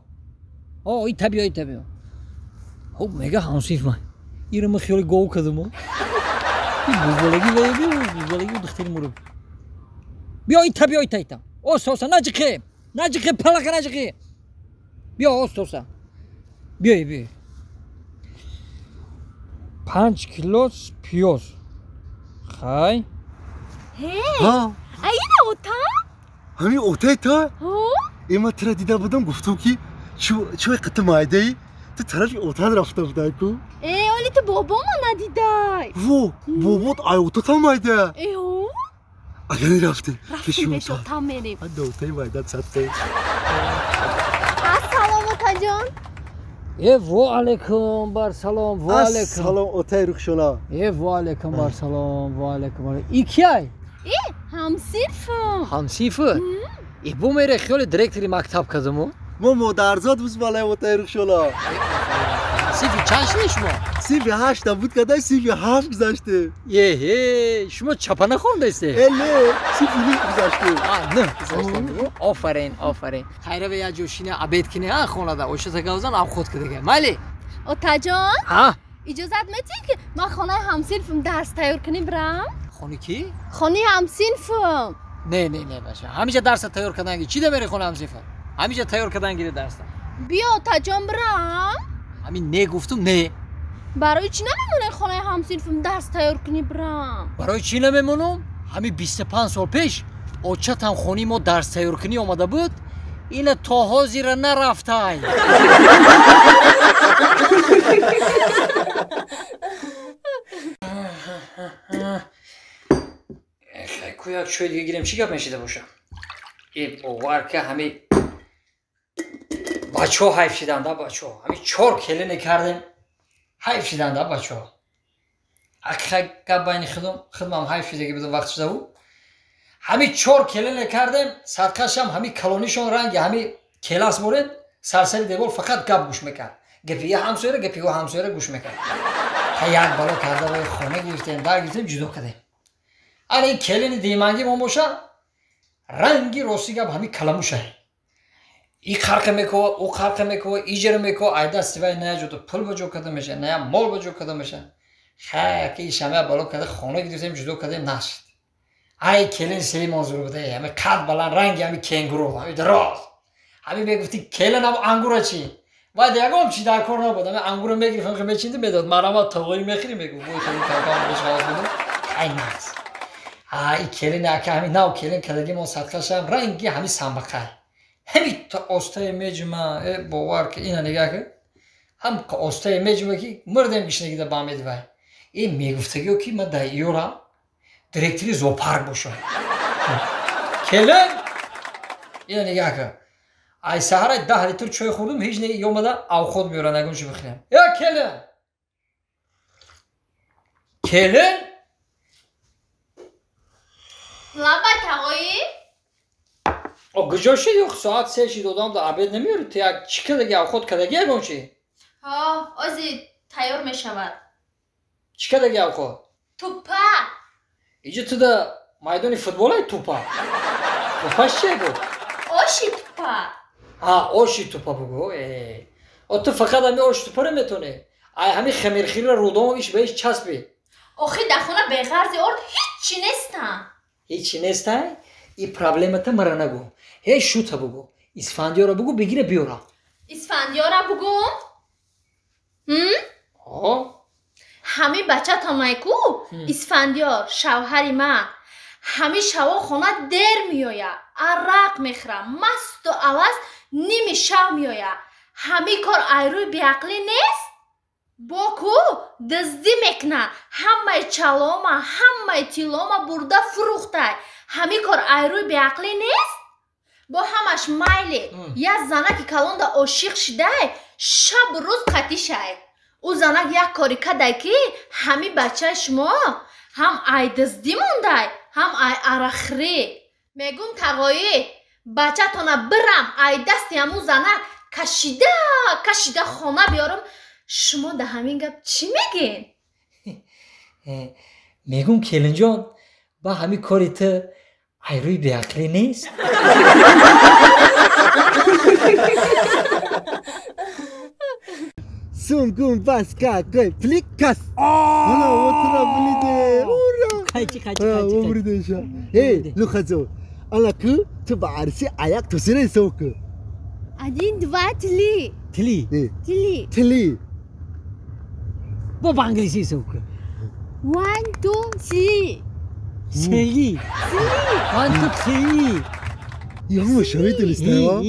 О, ита биё, ита биё. Хуб, мега ҳамсиф ман. Ира ман хиёли гов кардам. Бузбалаги вай биё, бузбалаги духтари муруб. Биё ита биё, ита, ита. Оста, оста, наҷиқи. Наҷиқи, палака наҷиқи. Биё, оста, оста. Биё, биё. 5 кило пиёз. Хай. Ай, ина ота? Ҳамин отаи та? Ман тура дида будам, гуфтам ки чӯй қити майдаи, ту тарафи отат рафта будай ку. Оли ту бобомо надидай. Во, бобот ай отатам майда. Агар рафтем, рафтем пеш отам мерем. Отаи майда садқе. Ассалом, отаҷон. Во алейкум бар салом, во алейкум. Ассалом, отай Рухшона. Во алейкум бар салом, во алейкум. И кияй? Ҳамсифам. Ҳамсифу? Бо мере хиёли директори мактаб кардаму? Мо модарзод бузбалай, отаи Рухшона. Синфи чанд шуди шумо? Синфи 8 буд кадай, синфи 7 гузаштем. Еҳе, шумо чапа нахондаисте? Не, синфи 9 гузаштем. 9 гузаштем. Офарин, офарин. Хайра як ҷо шина обед кине, а хонада ошата гавзан обход кардага. Майли? Отаҷон? Ҳа? Иҷозат метиҳед ки ман хонаи ҳамсинфам дарс тайёр кунӣ бирам? Хони кӣ? Хонаи ҳамсинфам. Не, не, не, бача. Ҳамиҷа дарса тайёр кардан гир. Чӣ да мери хонаи ҳамсинфа? Ҳамиҷа тайёр кардан гири дарса. Биё, отаҷон, бирам. Ҳамин не гуфтум, не. Барои чӣ намемонӣ хонаи ҳамсинфам дарс тайёр кунӣ бирам? Барои чӣ намемонам? Ҳамин 25 сол пеш очатам хонаи мо дарс тайёркунӣ омада буд, ина то ҳозира нарафтай. Ку як чой дига гирем, чӣ гап мешида боша? Бовар ки ҳами бачаҳо ҳайф шиданда, бачаҳо. Ҳами 4 келине кардем, ҳайф шиданда бачаҳо. Ҳақиқат гап байни худам, худмам ҳайф шидаги будам вақт шуда буд. Ҳами 4 келине кардем, садқашам ҳами калонишон ранги ҳами келас буред, сарсари девор фақат гап гӯш мекард. Гапи я ҳамсояра, гапи ӯ ҳамсояра гӯш мекард. Ха як бало карда вай хона гирифтем, дар гирифтем, ҷудо кардем. Ана ин келини деманги мо боша, ранги рости гап ҳами каламуша. И қарқа мекова, ӯ қарқа мекова, иҷара мекова, ай дасти вай на ҷо пул ба ҷо карда меша, на мол ба ҷо карда меша. Ха ки шама бало карда хона гирифтем, ҷудо кардем, нашид. Ай келин сеи манзур буда, ҳами қад баланд, ранги ҳами кенгуру, ҳами дароз. Ҳами мегуфти келин ҳам ангура чи? Вай ягон чи дар кор набуд, ҳами ангура мегирифт, ҳами мечинди медод, марама тоғои мехӯри мегуфт, бой хеле калкам бош ғоз будам. Ай нақс. Ай келин ака ҳами нав келин кардагимон садқашам ранги ҳами самбақай. Ҳами то остае меҷума, бовар ки ина нигаҳ ки ҳам остае меҷума ки мурдем гишнагида бамед вай. Э мегуфтагиё ки ман дар иёра директори зоопарк бошам. Келин ина нигаҳ ки ай саҳара 10 литр чой хӯрдум, ҳеҷ не ёмада авхот меёрад, ягон чи бихӯрем. Э келин! Келин! Лабай тағоӣ? О куҷо шид? Ё соат 3 шид, одам да обед намеёрад, ту як чӣ кадаги авхот кадаги ягон чи? Ҳо, ози тайёр мешавад. Чӣ кадаги авхот? Тупа. Иҷо ту да майдони футболай тупа. Тупаш чие буд? Оши тупа. А, оши тупа бугу. Э. О ту фақат ҳами оши тупаро метонӣ. Ай ҳами хамирхирро рудом иш ба иш часпи. Охи дар хона беғарзи орд ҳиччи нестам. Ҳиччи нестай? И проблемата мара нагӯ. Ҳеҷ шута бугу. Исфандиёра бугу, бигира биёра. Исфандиёра бугум? Ҳо. Ҳами бачатонай ку Исфандиёр шавҳари ман. Ҳами шаво хона дер меояд, арақ мехӯрад, масту алас ними шав меояд. Ҳами кор айрӯи беақлӣ нест? Бо ку дуздӣ мекунад, ҳамаи чалома, ҳамаи тиллома бурда фурӯхтай. Ҳами кор айрӯи беақлӣ нест? Бо ҳамаш майли, як занаки калонда ошиқ шидай, шабу рӯз қатишай. Ӯ занак як кори кадай ки ҳами бачаи шумо ҳам ай дуздӣ мондай, ҳам ай арақхӯрӣ. Мегӯм тағоӣ, бачатона бирам ай дасти ҳамун занак кашида кашида хона биёрам. Шумо дар ҳамин гап чӣ мегӯед? Мегӯм келинҷон, ба ҳамин кори ту айрӯи беақлӣ нест? Сум гум бас какой пликас. Ана отра блиде. Ура! Қайчи қайчи қайчи. Умридеша. Эй, лухазо. Ана ку ту ба арси аяк тусире соку. 1 2 3. Три. Три. Три. Бо ба англисӣ соку. 1 2 3. Сеи. 1 2 3. Ямо шавидилиста.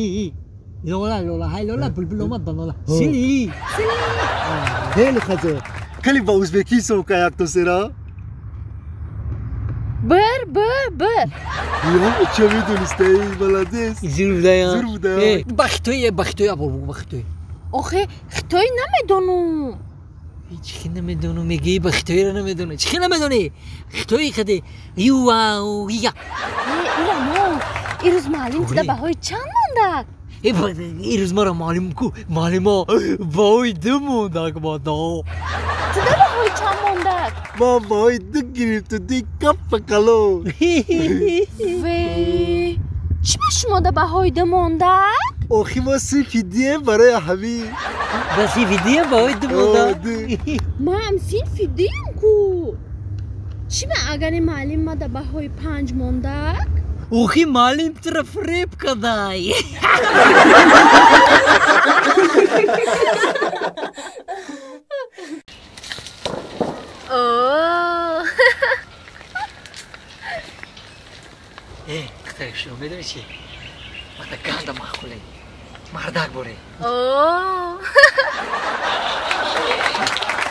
Лола лола ҳай лола булбул омад ба лола. Сеи. Эй, лухазо. Кали ба узбекӣ соку аяк тусира. Bir bir bir. Ямо шавидилиста, эй, молодец. Зур будая. Зур будая. Ба хитои, ба хитои абор бугу, ба хитои. Охе хитои намедонум. Чӣ хел намедонум мегӯӣ, ба хитоиро намедонӣ. Чӣ хел намедонӣ? Хитои хади юау я. Ирамо, ирӯз муаллим туда баҳои чанд мондак? Ирӯз маро муаллим ку, муаллимо баҳои 2 мондак мадо. Туда баҳои чанд мондак? Ман баҳои 2 гирифту, ди каппа калон. Ве, чӣ ба шумода баҳои 2 мондак? Охи мо синфи дием барои ҳамин. Ба синфи дием баҳои 2 мондак? Ман синфи дием ку. Чӣ ба агари муаллим мада баҳои 5 мондак? Охи муаллим туро фиреб кадай. Э, духтари шумо медонӣ чи? Вақта ганда махуле. Мардак боре.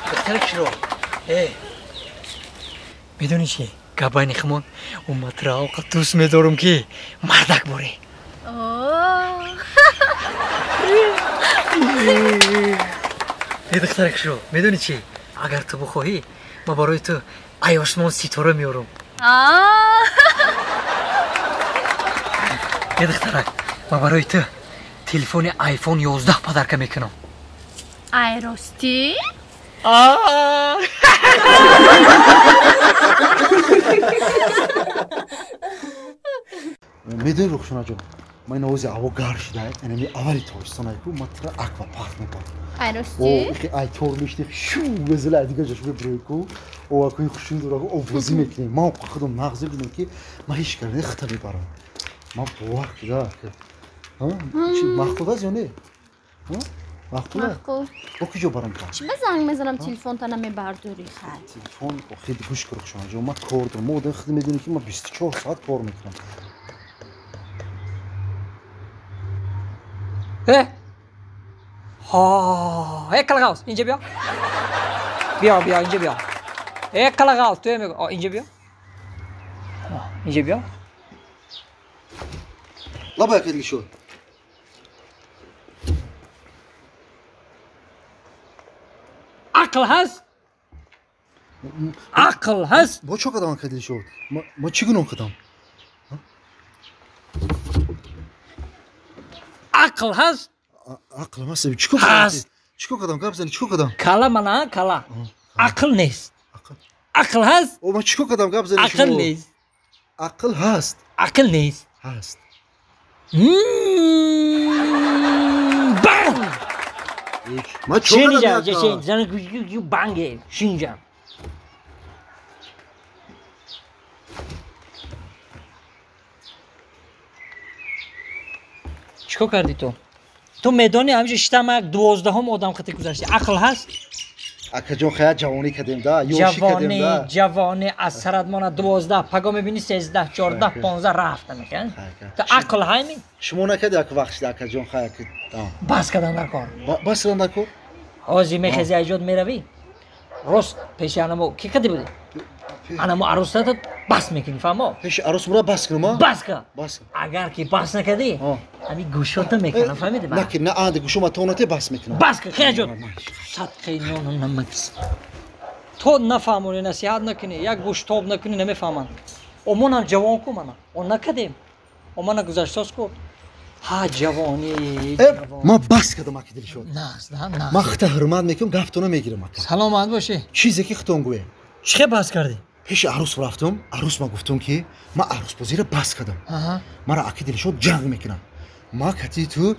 Духтари шумо. Э, медонӣ чи? Гап байни химон, уматра оқа дӯст медорам ки мардак боре. Э духтари хушрӯ, медонӣ чӣ? Агар ту бихоҳӣ, ман барои ту ай осмон ситора меорам. Э духтарак, ман барои ту телефони айфон 11 подарка мекунам. Ай ростӣ? Медонӣ Рухшонаҷон, ман овози ҳаво гарм шуда, анами аввали тобистон ку ман тура аквапарк мебарам. Ай ростӣ? О, ай тор мешти шу везела дига ҷош мебурӣ ку, о акои хушин дора ку обозӣ мекунем. Ман худам нағз мебинам ки ман ҳеҷ кар хита мебарам. Ман бовар куда. Чи маъқул аст ё не? Маъқул? Маъқул. Бо куҷо барам та? Чи ба занг мезанам телефонта намебардорӣ хай? Телефон охир гӯш кун Рухшонаҷон, ман кор дорам. Мо одами худ медонем ки ман 24 соат кор мекунам. Э? Ҳа, э қалғавс, инҷа биё. Биё, биё, инҷа биё. Э қалғавс, ту мегӯ, инҷа биё. Инҷа биё. Лаба як дилшод. Ақл ҳаст? Ақл ҳаст? Бо чӣ кардам ака дилшод? Ма чӣ гуноҳ кардам? Ақл ҳаст? Ақл ҳаст. Чӣ кор кардам? Чӣ кор кардам? Гап зани, чӣ кор кардам? Кала мана, кала. Ақл нест. Ақл ҳаст? О, ман чӣ кор кардам? Гап зани. Ақл нест. Ақл ҳаст. Ақл нест. Ҳаст. Банг! Ман чӣ кардам? Шинҷа, зани банге, шинҷа. Чӣ кор кардӣ ту? Ту медонӣ ҳамиша шитам як 12-ум одам хати гузашти. Ақл ҳаст? Акаҷон, хая ҷавонӣ кардем да, ёшӣ кардем да. Ҷавонӣ аз сарат мона 12, паго мебинӣ 13, 14, 15 рафта мекан. Ту ақл ҳайми? Шумо накарди як вақт шуда акаҷон, хая ки. Бас кардан дар кор. Бас кардан дар кор? Ҳозир мехези айҷод меравӣ. Рост пеши анамо ки кади будӣ? Анамо арӯсата бас мекунӣ, фаҳмо? Пеши арӯс мура бас кунам, а? Бас кун. Бас. Агар ки бас накардӣ, ҳамин гӯшота мекунам, фаҳмидӣ? Наки, на, анди гӯшома то нате бас мекунам. Бас кун, хеле ҷон. Садқаи нону намак. То нафаҳмонӣ, насиҳат накунӣ, як гӯштоб накунӣ, намефаҳманд. Омонам ҷавон ку мана. Он накардем. Омана гузаштост ку. Ҳа, ҷавонӣ. Ман бас кардам аки дилшод. Нас, на. Ман хита ҳурмат мекунам, гафтона мегирам ака. Саломат бошӣ. Чизе ки хитон гӯе. Чӣ хел бас кардӣ? Пеши арӯс рафтам, арӯс ма гуфтам ки ман арӯсбозиро бас кардам. Мара аки дилшод ҷанг мекунам. Ма кати ту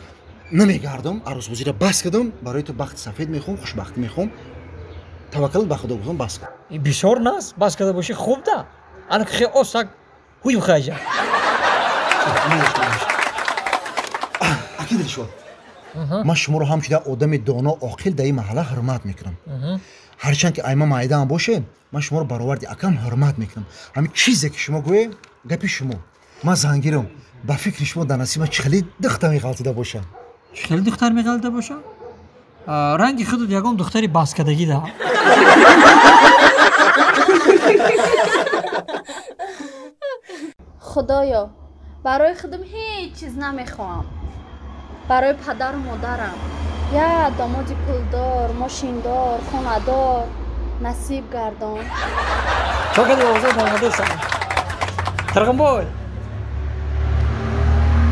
намегардам, арӯсбозиро бас кардам, барои ту бахти сафед мехоҳам, хушбахтӣ мехоҳам. Таваккал ба Худо гуфтам, бас кардам. Бисёр нас, бас карда бошӣ хуб да. Ана ки хе осак ҳуй хаҷа. Аки дилшод, ман шуморо ҳамчун одами доно, оқил дар ин маҳалла ҳурмат мекунам. Ҳарчанд ки айма майдаам боше, ман шуморо бароварди акам ҳурмат мекунам. Ҳамин чизе ки шумо гӯе, гапи шумо. Ман зангирам. Ба фикри шумо дар насиба чӣ хеле духтар меғалтида бошам? Чӣ хеле духтар меғалтида бошам? Ранги худут ягон духтари баскадагӣ да. Худоё, барои худам ҳеҷ чиз намехоҳам. Барои падару модарам я домоди пулдор, мошиндор, хонадор насиб гардон. Чо кади овозот омадеса? Тирғинбой,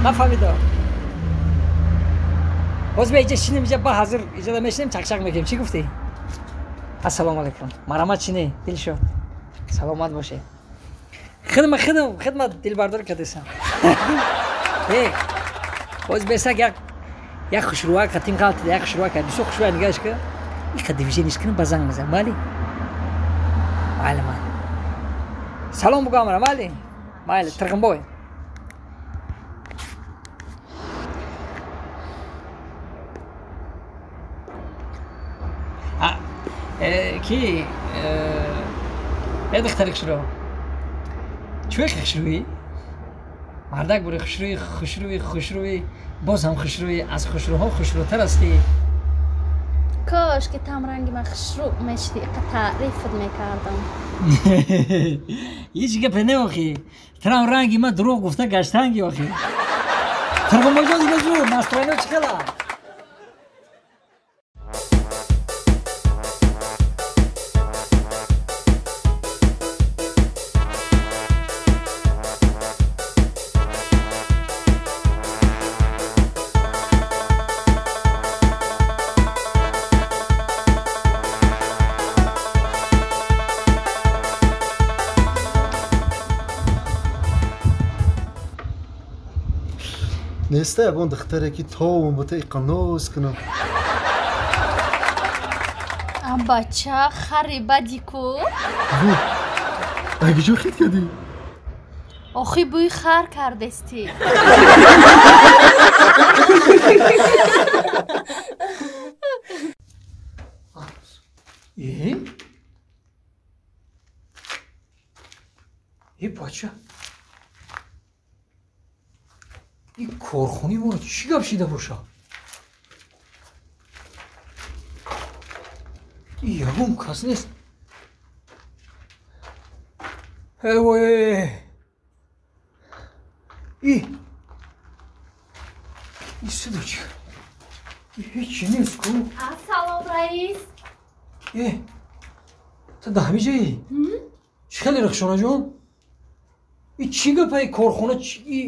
нафаҳмидам. Боз бия иҷа шинем, иҷа ба ҳазир иҷада мешинем, чақчақ мекунем. Чӣ гуфтӣ? Ассалому алайкум. Марҳамат, чине дилшод, саломат бошед. Хидма, хидм, хидмат дилбардор кардесам. Э, боз бесак як хушрӯак қатим қалтида, як хушрӯак, бисёр хушрӯак нигоҳш ка. Иқа движениш кунам, ба занг мезанам. Майли? Майли, майли. Салом бугӯ амра, майли? Майли, Тирғинбой. Ки? Э, духтари хушрӯ. Чӯ хушрӯӣ? Мардак бури хушрӯӣ, хушрӯӣ, хушрӯӣ, боз ҳам хушрӯӣ, аз хушрӯҳо хушрӯтар ҳастӣ. Кош ки там ранги ман хушрӯ мешидӣ, иқа таърифат мекардам. Ҳеҷ гапе не охи. Трам ранги ман дурӯғ гуфта гаштанги охи. Қурбонбойҷон дига ҷур, настроение чӣ хела? Неста ягон духтаре ки товум бута иқаноз кунам. А бача хари бади ку? Аги ҷо хит кардӣ? Охи бӯи хар кардестӣ. Э? Э бача. Ин корхонаи моро чӣ гап шида боша? Ягон кас нест. Эвой! И сидо чӣ? Ҳечи нест ку? Ассалом, раис. Э, ту да ҳамин ҷаи? Чӣ хеле Рахшонаҷон? И чӣ гапаи корхона и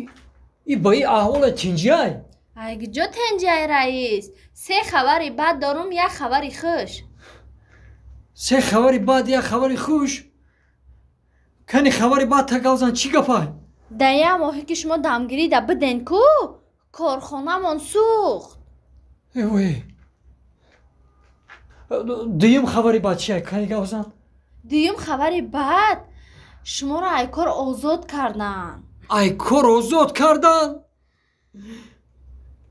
И ба ин аҳвола тинҷиай? Ай куҷо тинҷиай, раис? Се хабари бад дорум, як хабари хуш. Се хабари бад, як хабари хуш? Кани хабари бад тагавзан, чӣ гапай? Дар як моҳе ки шумо дамгирида биден ку, корхонамон сӯхт. Эвой. Дуюм хабари бад чиай, кани гавзан? Дуюм хабари бад шуморо ай кор озод карданд. Ай кор озод кардан?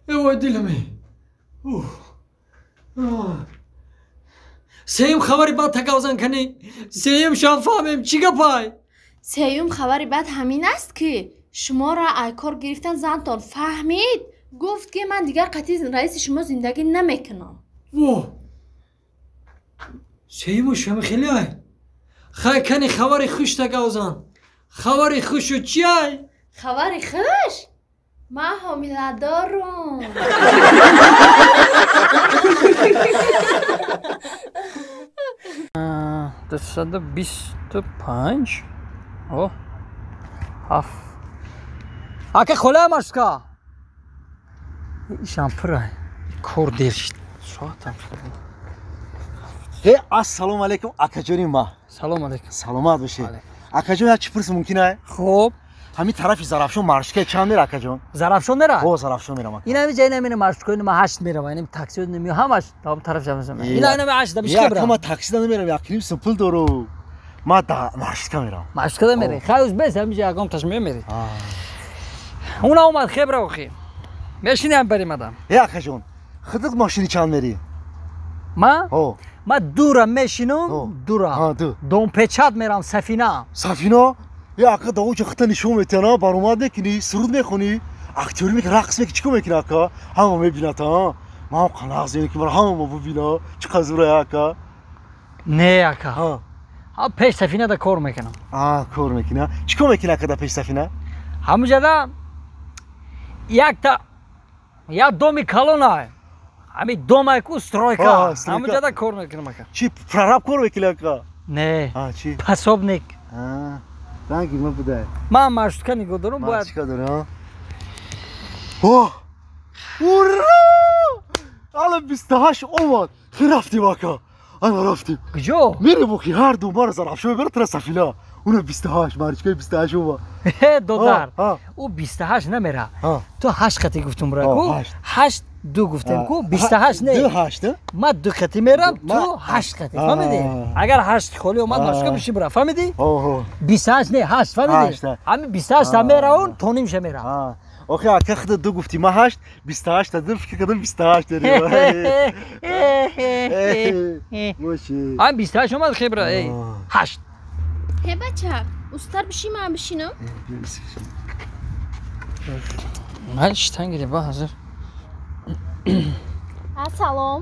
Эвой диламе. Сеюм хабари бад тагавзан кани. Сеюм шам фаҳмем чӣ гапай? Сеюм хабари бад ҳамин аст ки шуморо ай кор гирифтан зантон фаҳмид, гуфт ки ман дигар қатъи раиси шумо зиндагӣ намекунам. Во! Сеюму шами хеле ай. Хай кани хабари хуш тагавзан. Хабари хушу чиай? Хабари хуш? Ман ҳомиладорум. 225 о ҳафт. Ака холаям ашка. Ишам пурай. Кор дер шид. Соатам шуд. Э, ассалому алайкум, акаҷони ма. Салом алайкум. Саломат бошед. Акаҷон, як чӣ пурс мумкин ай? Хуб. Ҳамин тарафи Зарафшон маршрутка чанд мера, акаҷон? Зарафшон мера? О, Зарафшон мерам, ака. Ин ҳами ҷай намера маршруткаи ма 8 мерава, ин такси неми ҳамаш там тараф ҷамъ. Ин ҳами 8 да бишка брам. Ма такси да намерам, як ним сум пул дору. Ма да маршрутка мерам. Маршрутка да мере. Хай уз бес ҳами ҷай ягон таш мемери. Уна омад хебра охи. Мешинем барим адам. Э, акаҷон, худат машини чанд мери? Ма? О. Ма дура мешинам, дура. Домпечат мерам сафина. Сафина? Я ака да онча хита нишон метиҳана, баромад мекунӣ, суруд мехонӣ, актёрӣ мекунӣ, рақс мекунӣ, чӣ кор мекунӣ ака? Ҳама мебинад, а? Ман ҳам қанағ зиёне ки мара ҳама бубина, чӣ қадр зӯрая ака? Не ака. Ҳа пеш сафина да кор мекунам. А, кор мекунӣ? Чӣ кор мекунӣ ака да пеш сафина? Ҳамуҷада якта як доми калона. Ҳами домай ку стройка. Ҳамуҷада кор мекунам ака. Чӣ прораб кор мекунӣ ака? Не. А, чӣ? Пособник. А. Ранги ма будай. Ман маршрутка нигоҳ дорам, бояд. Маршрутка дорӣ, а? О! Ура! Ала 28 омад. Хи рафтим ака. Ана рафтим. Куҷо? Мерем охи ҳар ду мара Зарафшон мебарад тара Сафина. Уна 28, маршруткаи 28 омад. Э, додар. Ӯ 28 намера. Ту 8 қати гуфтум бира ку? 8 ду гуфтем ку? 28 не. Ду 8, Ма ду қати мерам, ту 8 қати. Фаҳмидӣ? Агар 8 холӣ омад, маршрутка биши бира. Фаҳмидӣ? 28 не, 8, фаҳмидӣ? Ҳамин 28 та меравон, то нимша мерам. Охи ака худа ду гуфтӣ, ма 8, 28 та ду фикр кардам 28 дорӣ. Моши. Ҳамин 28 омад хебра, эй, 8. Ҳе бача, устар биши ман бишинам? Ман шитан гирӣ ба ҳозир. Ассалом.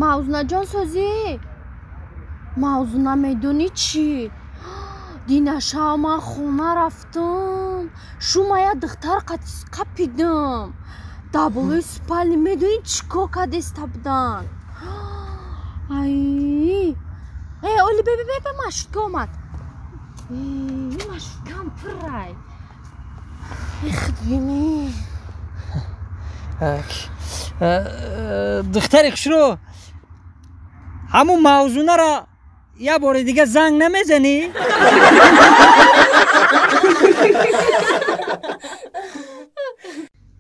Мавзунаҷон созӣ? Мавзуна медонӣ чӣ? Динаша ман хона рафтам. Шумая духтар қапидам. Дар болои спальни медонӣ чӣ кор кардеста будан? Ай! Э, оли бе бе бе маршрутка омад. Маршруткам пуррай. Эх, бини. Духтари хушрӯ, ҳамун мавзунаро як бори дига занг намезанӣ?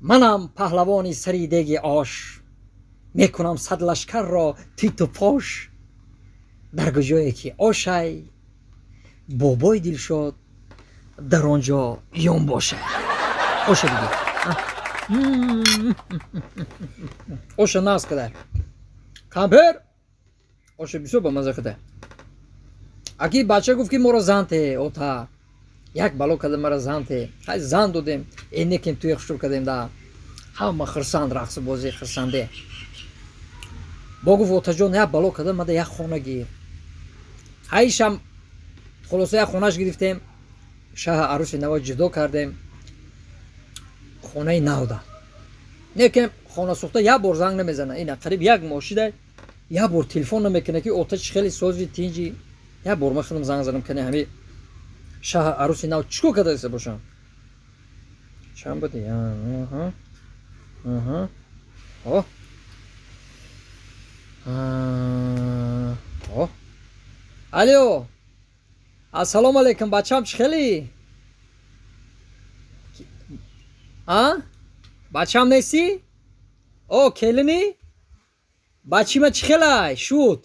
Манам паҳлавони сари деги ош, мекунам сад лашкарро титу пош. Дар куҷое ки ошай, бобои Дилшод дар он ҷо ён бошад. Оша дига. Оша нағз кадай. Кампер оша бисёр ба маза кадай. Аки бача гуфт ки моро зан те, ота. Як бало када мара зан те. Хай зан додем, энекем туя хушур кадем да. Ҳама хирсанд рақсу бозӣ хирсанде. Бо гуфт отаҷон як бало када мада як хона гир. Ҳайшам хулоса як хонаш гирифтем. Шаҳ арӯси нава ҷудо кардем. Хонаи нав да. Некем хона сӯхта як бор занг намезана. Ина қариб як моҳ шида як бор телефон намекунад ки ота чӣ хеле сози тинҷи. Як бор ман худам занг задам кане ҳами шаҳ арӯси нав чӣ кор кардаиста бошам. Чанд буди? Аҳа. Аҳа. О. О. Алло. Ассалому алайкум, бачам чӣ хеле? А? Бачам нестӣ? О, келинӣ? Бачима чӣ хелай? Шуд.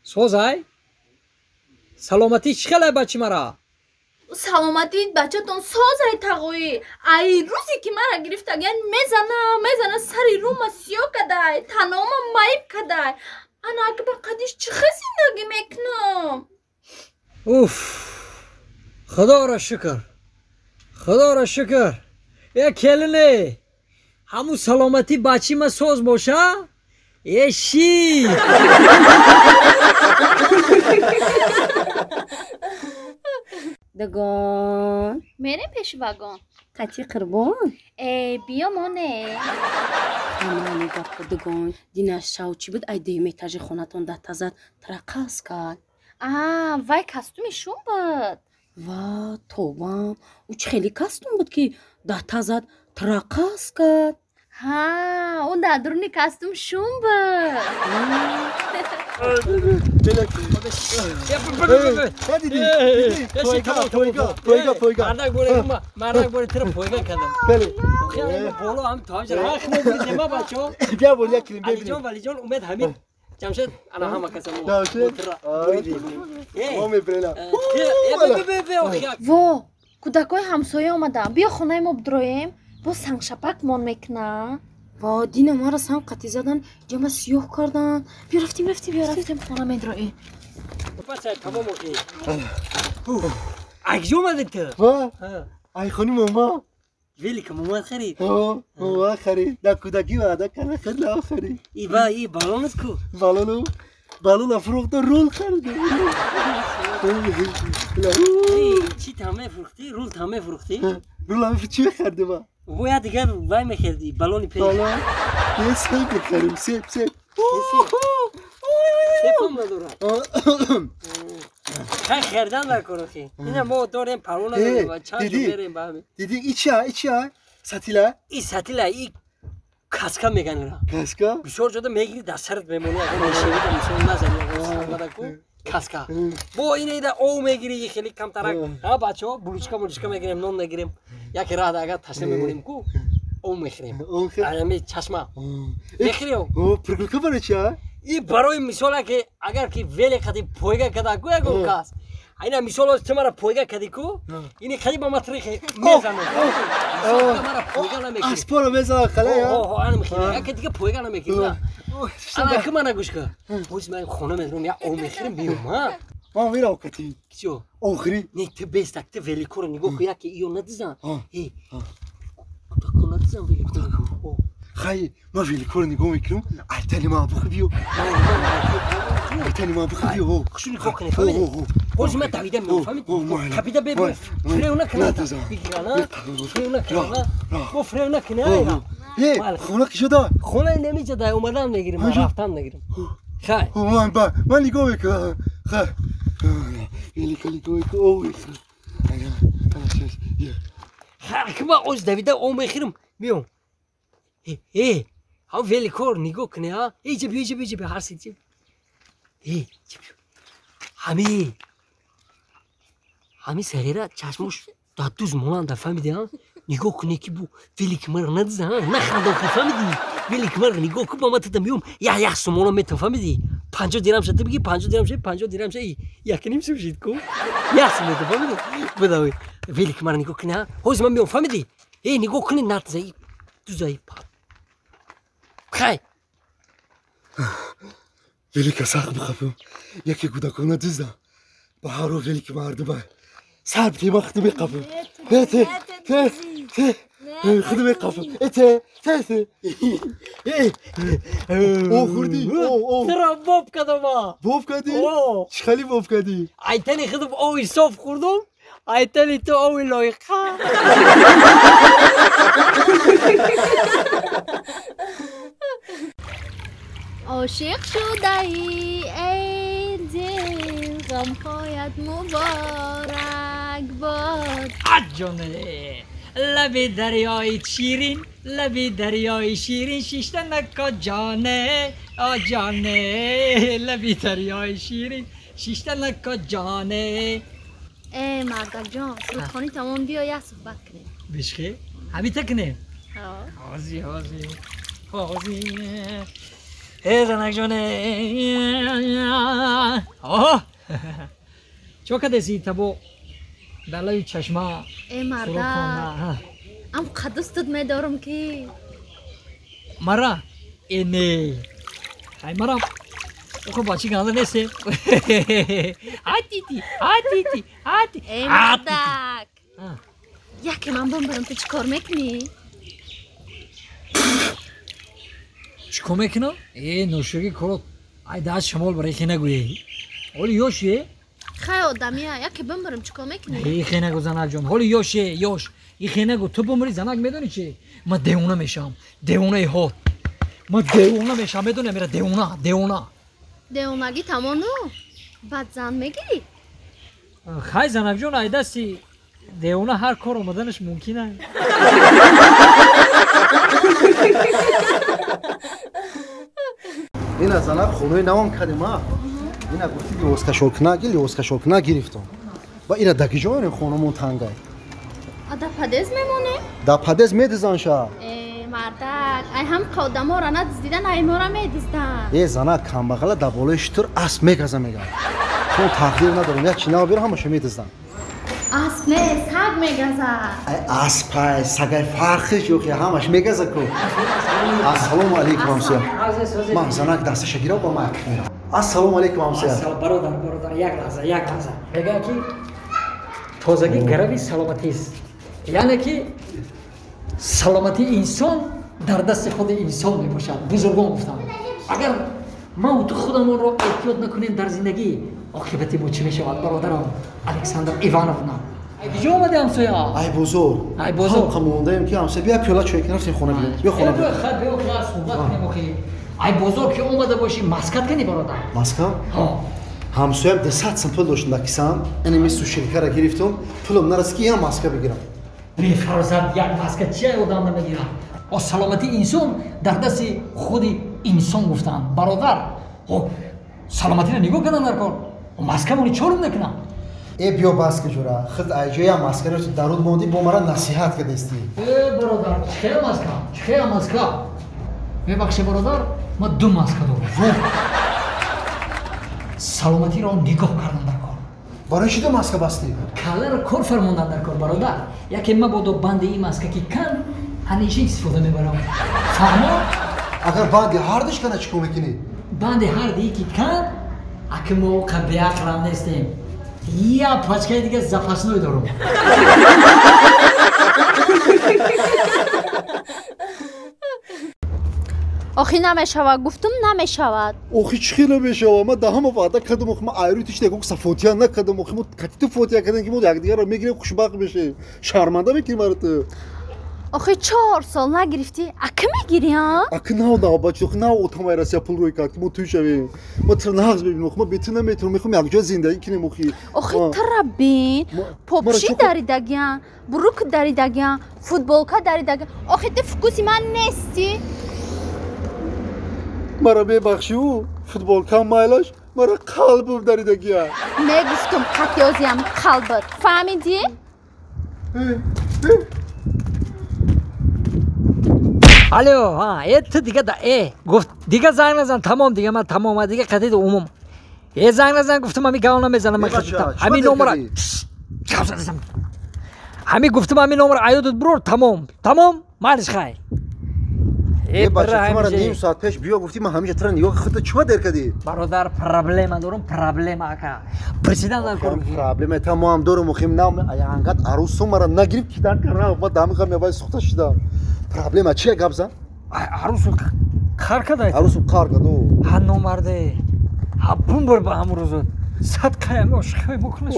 Созай? Саломатӣ чӣ хелай бачимара? Саломатии бачатон созай тағоӣ. Ай рӯзе ки мара гирифтагиян мезана, мезана сари рӯма сиёҳ кадай, танома маиб кадай. Ана аки ба қадиш чӣ хел зиндагӣ мекунам? Уф! Худоро шукр. Худоро шукр. Э келине, ҳамун саломатӣ бачима соз боша? Э ши! Дагон. Мерем пеши вагон. Қати қурбон? Э, биё моне. Амани гапо дагон. Дина шав чӣ буд? Ай дуюм этажи хонатон датазад тараққас кард. А, вай костюми шум буд. Ва, тобам. Ӯ чӣ хеле костюм буд ки датазад тараққас кард. Ҳа, ӯ дар дуруни костюм шум буд. Мардак боре тира пойга кардам. Боло ҳам тоҷ бачаҳо. Бия бор як килим. Алиҷон, Валиҷон, Умед, Ҳамид, Ҷамшед, ана ҳама каса мо. Мо мебирена. Во, кӯдакҳои ҳамсоя омаданд. Биё хонаи мо бидроем. Бо сангшапак мон мекунанд. Ва, дина мара санг қатӣ задан, ҷама сиёҳ карданд. Биё рафтем, рафтем, биё рафтем хона медроем. Тамом охи. Акҷо омадед ту? Ва, ай хони мома. Велика момад харид? Ҳо, момад харид. Дар кӯдакӣ ваъда карда харид, нав харид. И ба и балонат ку? Балону балон афрӯхта рул харидам. Чӣ там мефурӯхтӣ? Рул там мефурӯхтӣ? Рул ам чӣ мехардим? Бояд дигар вай мехардӣ, балони пеш. Балон? Е себ мехарим, себ, себ. Себам надорад. Хай хардан дар кор охи. Ина мо дорем парво надорем ва чанд ҷо мерем ба ҳамин. Дидӣ и чия, и чия? Сатила? И сатила, и каска меган ира. Каска? Бисёр ҷода мегирӣ дар сарат мемонӣ, агар мешавида мисол назанӣ, ягон ку каска. Бо ина ида ов мегирӣ, хеле камтарак. Ҳа бачаҳо, булучка булучка мегирем, нон мегирем. Яке раҳда агар ташна мемонем ку, ов мехӯрем. Ами чашма. Мехӯрӣ ов? О, прыгулка барои чия? И барои мисол ки агар ки веле қади пойга када ку ягон кас. Айна мисол ту мара пойга кади ку, ини қади ба ма трихе мезанам. Мара пойга намекунӣ. Аспора мезанам қалай, а? О, ана мехӯрӣ. Яке дига пойга намекунӣ. Ана ки мана гӯш кун. Боз ман хона медорам, як ов мехӯрем, биём, а? Ман мерам кати. Кичо? Охири. Не, ту бестак, ту великоро нигоҳ кун, яке иё надизан. Э, кӯдако надизан великоро. Хай, ман великоро нигоҳ мекунам, айтали ман бухи биё. Айтани ман бихӯ, о. Хушу нигоҳ кунед, фаҳмидӣ? Ҳозир ман давида меом, фаҳмидӣ? Қапида бебурам. Фирев накунад. Бигирана. Фирев накунад. Бо фирев накунад. Э, хона ки шуда? Хона намеҷа дай омадан мегирим, ман рафтан мегирим. Хай. Ман ба, ман нигоҳ мекунам. Хай. Велика нигоҳ мекунам. Хай, ман оз давида ом мехӯрам, меом. Э, ҳам великор нигоҳ кунӣ, ҳа? Э, ҷа биё, ҷа биё, ҷа биё, ҳар си ҷа. Э, ҷа биё. Ҳами. Ҳами сағира чашмош дар дуз монанда, фаҳмидӣ, ҳа? Нигоҳ кунӣ ки бу велик маро надиза, ҳа? Наханда охи, фаҳмидӣ? Велик маро нигоҳ кун, ба ман тата меом, як сомона метам, фаҳмидӣ? 50 дирам ша ту бигӣ, 50 дирам ша, 50 дирам ша, 1.5 сум шид ку? Як сум метам, фаҳмидӣ? Бидавӣ. Велик маро нигоҳ кунӣ, ҳа? Ҳозир ман меом, фаҳмидӣ? Э, нигоҳ кунӣ, надиза, дуза, па. Хай. Велика сахт бихапам. Яке кӯдакона дуздам. Ба ҳар рӯ велики мардума. Сар битема худу меқапам. Те, те, те, те. Худу меқапам. Э, те, те, те. Э. О, хӯрдӣ? О, о. Туро боб кардам. Боб кардӣ? О. Чӣ хеле боб кардӣ? Айтани худам ови соф хӯрдум. Айтани ту ови лоиқа. Ошиқ шудаӣ, эй дил, ғамҳоят муборак бод. Аҷоне, лаби дарёи ширин, лаби дарёи ширин, шишта нако ҷоне, о ҷоне, лаби дарёи ширин, шишта нако ҷоне. Э, мардакҷон, сурудхонӣ тамом, биё як суҳбат кунем. Бишхе? Ҳамита кунем? Ҳозӣ, ҳозӣ, ҳозӣ. Э, занакҷоне, оҳ, чо кардеси табо дар лаби чашма? Э, мардак, ам қадустут медорам ки. Мара? Э, не. Ай, мара, охо бачи ганда несте. Атити, атити, ати. Э, мардак, яке ман бимбарам, ту чӣ кор мекунӣ? Чӣ кор мекунам? Э, ношӯги корот, ай даст шамол барои хе нагӯе. Ҳоли ёше? Хай одамия, яке бимбарам, чӣ кор мекунӣ? Э, хе нагӯ, занакҷон, ҳоли ёше, ёш. И хе нагӯ, ту бимбари занак медонӣ чи? Ман девона мешавам, девонаи ҳод. Ман девона мешавам, медонӣ, амира девона, девона. Девонагӣ тамону? Баъд зан мегирӣ? Хай, занакҷон, ай дасти девона ҳар кор омаданаш мумкин аст. Ина занак хонаи навам кардем, а? Ина гуфти либоскашолкуна, либоскашолкуна гирифтам. Ва ира даки ҷо мерем, хонамон тангай. А дар падез мемонем? Дар падез медизан ша. Э, мардак, ай ҳам одаморо надиздидан, ай моро медизданд. Э, занак, камбағала дар болои шутур асп мегаза меган. Чун тақдир надорем, як чи нав бира ҳамаша медизданд. Асп не, саг мегазад. Ай аспай, сагай фарқиш ёхи, ҳамаш мегаза ку. Ассалому алайкум, ҳамсоя. Ман занак дасташа гирам, ба ман акиф мерам. Ассалому алайкум, ҳамсоя. Бародар, бародар, як лаҳза, як лаҳза. Мегӯянд ки тозагӣ гарави саломатист. Яъне ки саломатии инсон дар дасти худи инсон мебошад. Бузургон гуфтанд. Агар ма ту худамонро эҳтиёт накунем дар зиндагӣ, оқибати мо чӣ мешавад, бародарам Александр Ивановна? Ай куҷо омади, ҳамсоя? Ай бозор. Ай бозор. Ҳам мондаем ки ҳамсоя, бия пиёла чой кунем, рафтем хона биё. Биё хона биё. Хай, биё, хай, суҳбат кунем охи. Ай бозор ки омада бошӣ, маскат кунӣ, бародар? Маска? Ҳо. Ҳамсоям 200 сум пул доштам дар кисам, ин ми сушилкара гирифтам, пулам нарасид ки як маска бигирам. Бефарзанд як маска чи одам намегирад? О, саломатии инсон дар дасти худи инсон гуфтанд. Бародар, о, саломатиро нигоҳ кардан дар кор. Маскамони чорум накунам. Э, биё бас ки ҷура, худ айҷоя маскаро ту даруд мондӣ, бо мара насиҳат кардастӣ. Э, бародар, чӣ хел маска? Чӣ хел маска? Мебахши, бародар, ман ду маска дорам. Саломатиро нигоҳ кардан дар кор. Барои чӣ ду маска бастӣ? Калларо кор фармондан дар кор, бародар. Яке мабодо банди ин маска ки кан, ҳамеша истифода мебарам. Фаҳмо? Агар банди ҳардуш кана чӣ кор мекунӣ? Банди ҳарди ки кан, аки мо беақлам нестем. Я пачкаи дига запасной дорам. Охи намешавад, гуфтум намешавад. Охи чӣ хел намешавад? Ман даҳама ваъда кардам, охи ман айрӯи ту шида сафотия накардам, охи мо кати ту фотия кардем ки мо якдигарро мегирем, хушбахт мешавем. Шарманда мекунӣ маро ту. Охи 4 сол нагирифтӣ, ака мегирӣ, а? Ака нав нав бача, охи нав отамай Россия пул рӯй кард, ки мо тӯй шавем. Ма туро нағз мебинем, охи ма бе ту наметавонам, мехоҳам якҷоя зиндагӣ кунем, охи. Охи тура бин, попши даридагиан, бурук даридагиан, футболка даридагиан. Охи ту фукуси ман нестӣ. Мара мебахшӣ, футболкам майлаш, мара қалбам даридагиан. Мегуфтум қатёзиам қалбат, фаҳмидӣ? Алло, ҳа, ту дига да гуфт дига занг назан, тамом дига ман тамом, дига қатид умум. Занг назан гуфтум, ҳами гав намезанам, ҳами номера. Ҳами гуфтум, ҳами номера аёдут бурур, тамом, тамом, малиш хай. Бача, ту мара ним соат пеш биё гуфтӣ, ман ҳамиша тура нигоҳ худта чима дер кардӣ? Бародар, проблема дорум, проблема ака. Президент дар кор. Проблема та мо ҳам дорум, охим нам ангат арӯсу мара нагирифт ки дар кардам, ман дами ғам явай сухта шидам. Проблема чия гап зан? Арӯсу қар карда? Арӯсу қар кард. Ҳа номарде. Ҳа бумбар ба ҳамун рӯзот. Сад қаям ошиқҳои мо кунаш.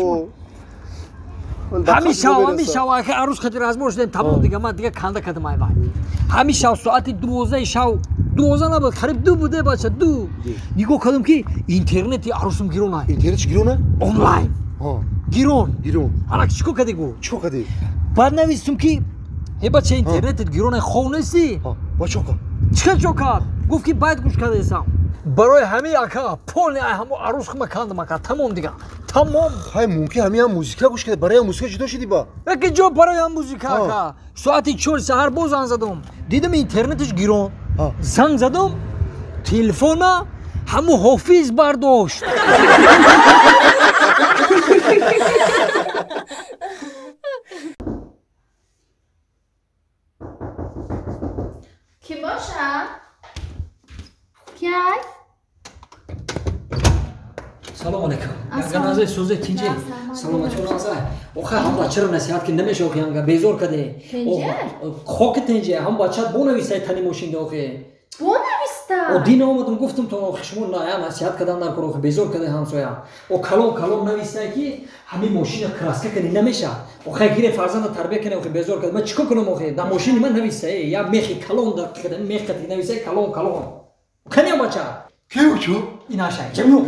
Ҳамин шав, ҳамин шав, ака арӯс хати разбор шудем, тамом дига ман дига канда кардам ай вай. Ҳамин шав соати 12 шав, 12 набуд, қариб 2 буде бача, 2. Нигоҳ кардам ки интернети арӯсум гирон ай. Интернет чӣ гирон ай? Онлайн. Гирон. Гирон. Ана чӣ кор кардӣ гу? Чӣ кор кардӣ? Баъд навистум ки бача интернетит гирон ай, хов нестӣ? Ба чӣ кард? Чӣ чӣ кард? Гуфт ки байд гӯш кардаесам. Барои ҳамин ака полни ай ҳамо арӯс хума кандам ака, тамом дига. Тамом. Хай мумкин ҳамин ҳам музика гӯш карда, барои ҳам музика ҷудо шудӣ ба? Яке ҷо барои ҳам музика ака. Соати 4 саҳар боз занг задам. Дидам интернетиш гирон. Занг задам, телефона ҳамо ҳофиз бардошт. Ки боша? Кияй? Салом алейкум. Янганазе сузе тинҷи. Саломатӣ назай. Охе ҳам бачаро насиҳат ки намеша охе янга безор каде. Хоки тинҷи ҳам бача бонавистай тани мошинда охе. Бонависта? О дин омадам гуфтам то охе шумо на я насиҳат кадан дар кор охе безор каде ҳамсоя. О калон калон навистай ки ҳамин мошина краска кади намеша. Охе гире фарзанда тарбия кане охе безор каде. Ман чикор кунам охе? Дар мошини ман навистай я мехи калон дар кадан мех кади навистай калон калон. Кани бача? Ки учо? Инаша. Ҷамил.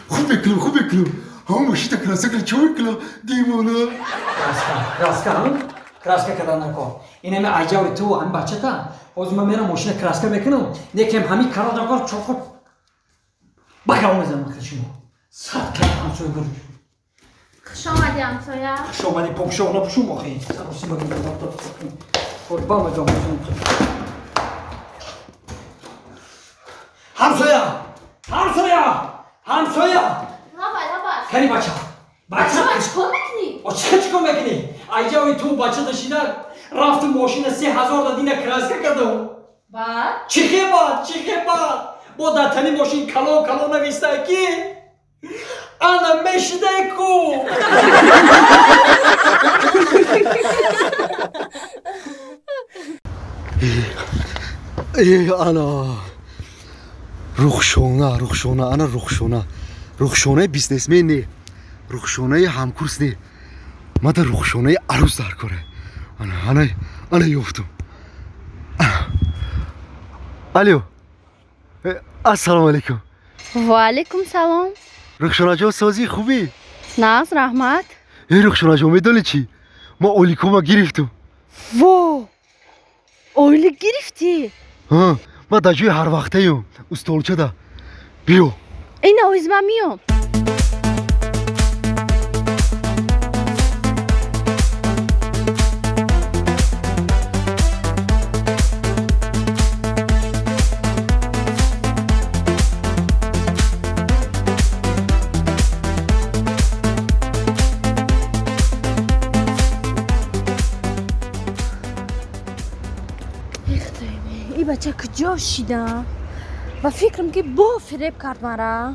Хуб мекунам, хуб мекунам. Ҳамон мошина краска кардам, чӣ мекунам? Девона. Краска, краска, краска кардан накор. Ин ҳами аҷави ту, ҳами бачата. Ҳозир ман мерам мошина краска мекунам. Некем ҳами кара дакор чоқо багав мезанам ахи шумо. Сад кар ҳамсоя гур. Хуш омадӣ ҳамсоя. Хуш омадӣ, покшоқ напӯшум охи. Саросима ба мегам. Ҳамсоя! Ҳамсоя! Ҳамсоя! Лабай, лабай. Кани бача. Бача чикор мекунӣ? О чӣ чикор мекунӣ? Айҷави ту бача дашида рафту мошина 3000 да дина краска кардам. Баъд? Чӣ хебад, чӣ хебад? Бо дар тани мошин калон калон навистай ки ана мешидай ку. Ана Рухшона, Рухшона, ана Рухшона. Рухшонаи бизнесмен не. Рухшонаи ҳамкурс не. Мада Рухшонаи арӯс дар коре. Ана, ана, ана ёфтум. Алло. Ассалому алайкум. Ва алайкум салом. Рухшонаҷон, созӣ хубӣ? Нағз, раҳмат. Рухшонаҷон, медонӣ чӣ? Ман ойликома гирифтум. Во! Ойлик гирифтӣ? Ҳа. Ман дар ҷои ҳарвақтаем, устолчада. Биё. Ина оиз ман миём. Бача куҷо шидам? Ба фикрам ки бо фиреб кард мара.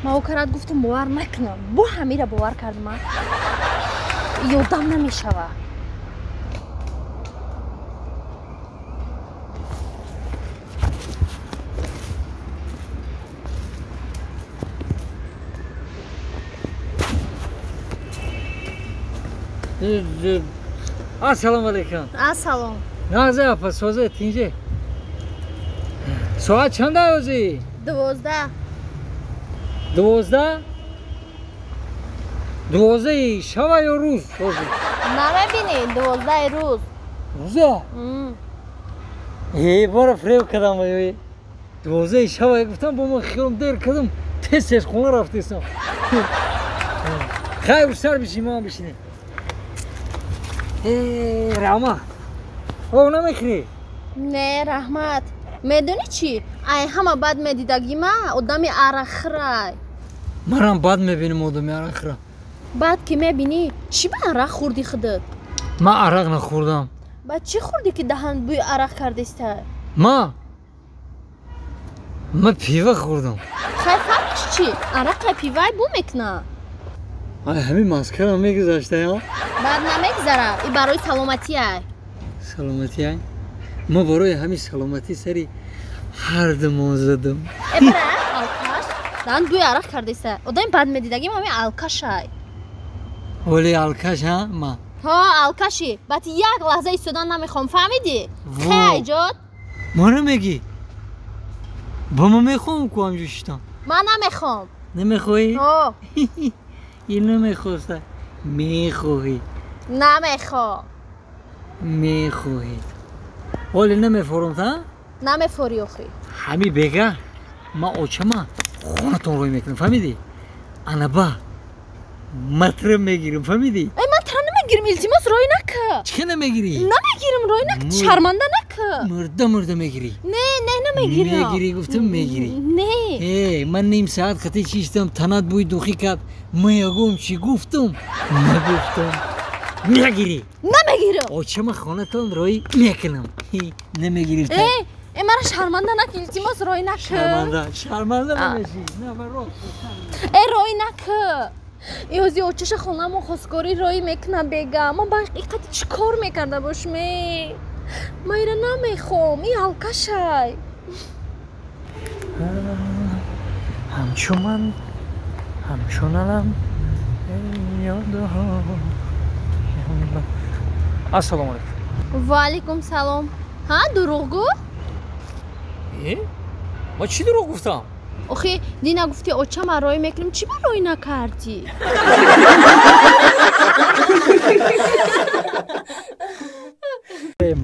Ма ӯ карад гуфтам бовар накунам. Бо ҳамира бовар кардма. Ёдам намешава. Ассалому алайкум. Ассалом. Нағзе апа, созе тинҷе. Соат чанда ҳозӣ? 12. 12? 12 шава ё рӯз? Ҳозӣ? Намебинӣ, 12 рӯз. Рӯза? Э, бора фиреб кардам ой. 12 шава гуфтам, бо ман хиёлам дер кардам, тез тез хона рафтесам. Хайр, сар бишин, ман бишинем. Э, Рама. Об намехӯрӣ? Не, раҳмат. Медонӣ чӣ? Ай ҳама бад медидагима одами арақхӯрай. Манам бад мебинам одами арақхӯра. Бад ки мебинӣ, чӣ ба арақ хӯрдӣ худат? Ман арақ нахӯрдам. Баъд чӣ хӯрдӣ ки даҳан бӯи арақ кардиста? Ма? Ман пива хӯрдам. Хай фарқш чӣ? Арақай пивай бӯ мекунад. Ай ҳамин маскарам мегузашта, я? Баъд намегузара, и барои саломатиай. Саломатиай? Ма барои ҳамин саломатӣ сари ҳардумон задам. Э бира, алкаш, даҳан бӯи арақ кардиста. Одами бад медидагим ҳамин алкашай. Вале алкаш, ҳа, ма? Ҳо, алкашӣ. Баъд як лаҳза истодан намехоҳам, фаҳмидӣ? Хай ҷод. Мана мегӣ? Ба ман мехоҳам ку ҳамҷо шитам. Ман намехоҳам. Намехоҳӣ? Ҳо. Ин намехоста. Мехоҳӣ. Намехоҳам. Мехоҳӣ. Ҳоле намефорам, та? Намефорӣ охӣ. Ҳами бега ман очама хонатон рӯй мекунам, фаҳмидӣ? Ана ба матра мегирам, фаҳмидӣ? Э, ман тра намегирам, илтимос рӯй нака. Чӣ намегирӣ? Намегирам, рӯй нака, шарманда нака. Мурда мурда мегирӣ. Не, не, намегирам. Мегирӣ, гуфтам мегирӣ. Не. Э, ман ним соат хати чиштам, танат бӯи духӣ кард. Ман ягон чӣ гуфтам? Нагуфтам. Мегирӣ. Намегирам. Очама хонатон рӯй мекунам. Намегирӣ. Э, э, мара шарманда нака, илтимос рӯй нака. Шарманда, шарманда намешӣ. На, баро. Э, рӯй нака. Иҳози очаша хонамо хосгорӣ рӯй мекуна бега. Ман ба иқати чӣ кор мекарда бошам? Э, ман ира намехоҳам, и алкашай. Ҳамчу ман, ҳамчуналам, ёдҳо. Ассалому алайкум. Ва алайкум салом. Ҳа, дурӯғгӯ? Э? Ман чӣ дурӯғ гуфтам? Охи, дина гуфти очама рӯй мекунем, чӣ ба рӯй накардӣ?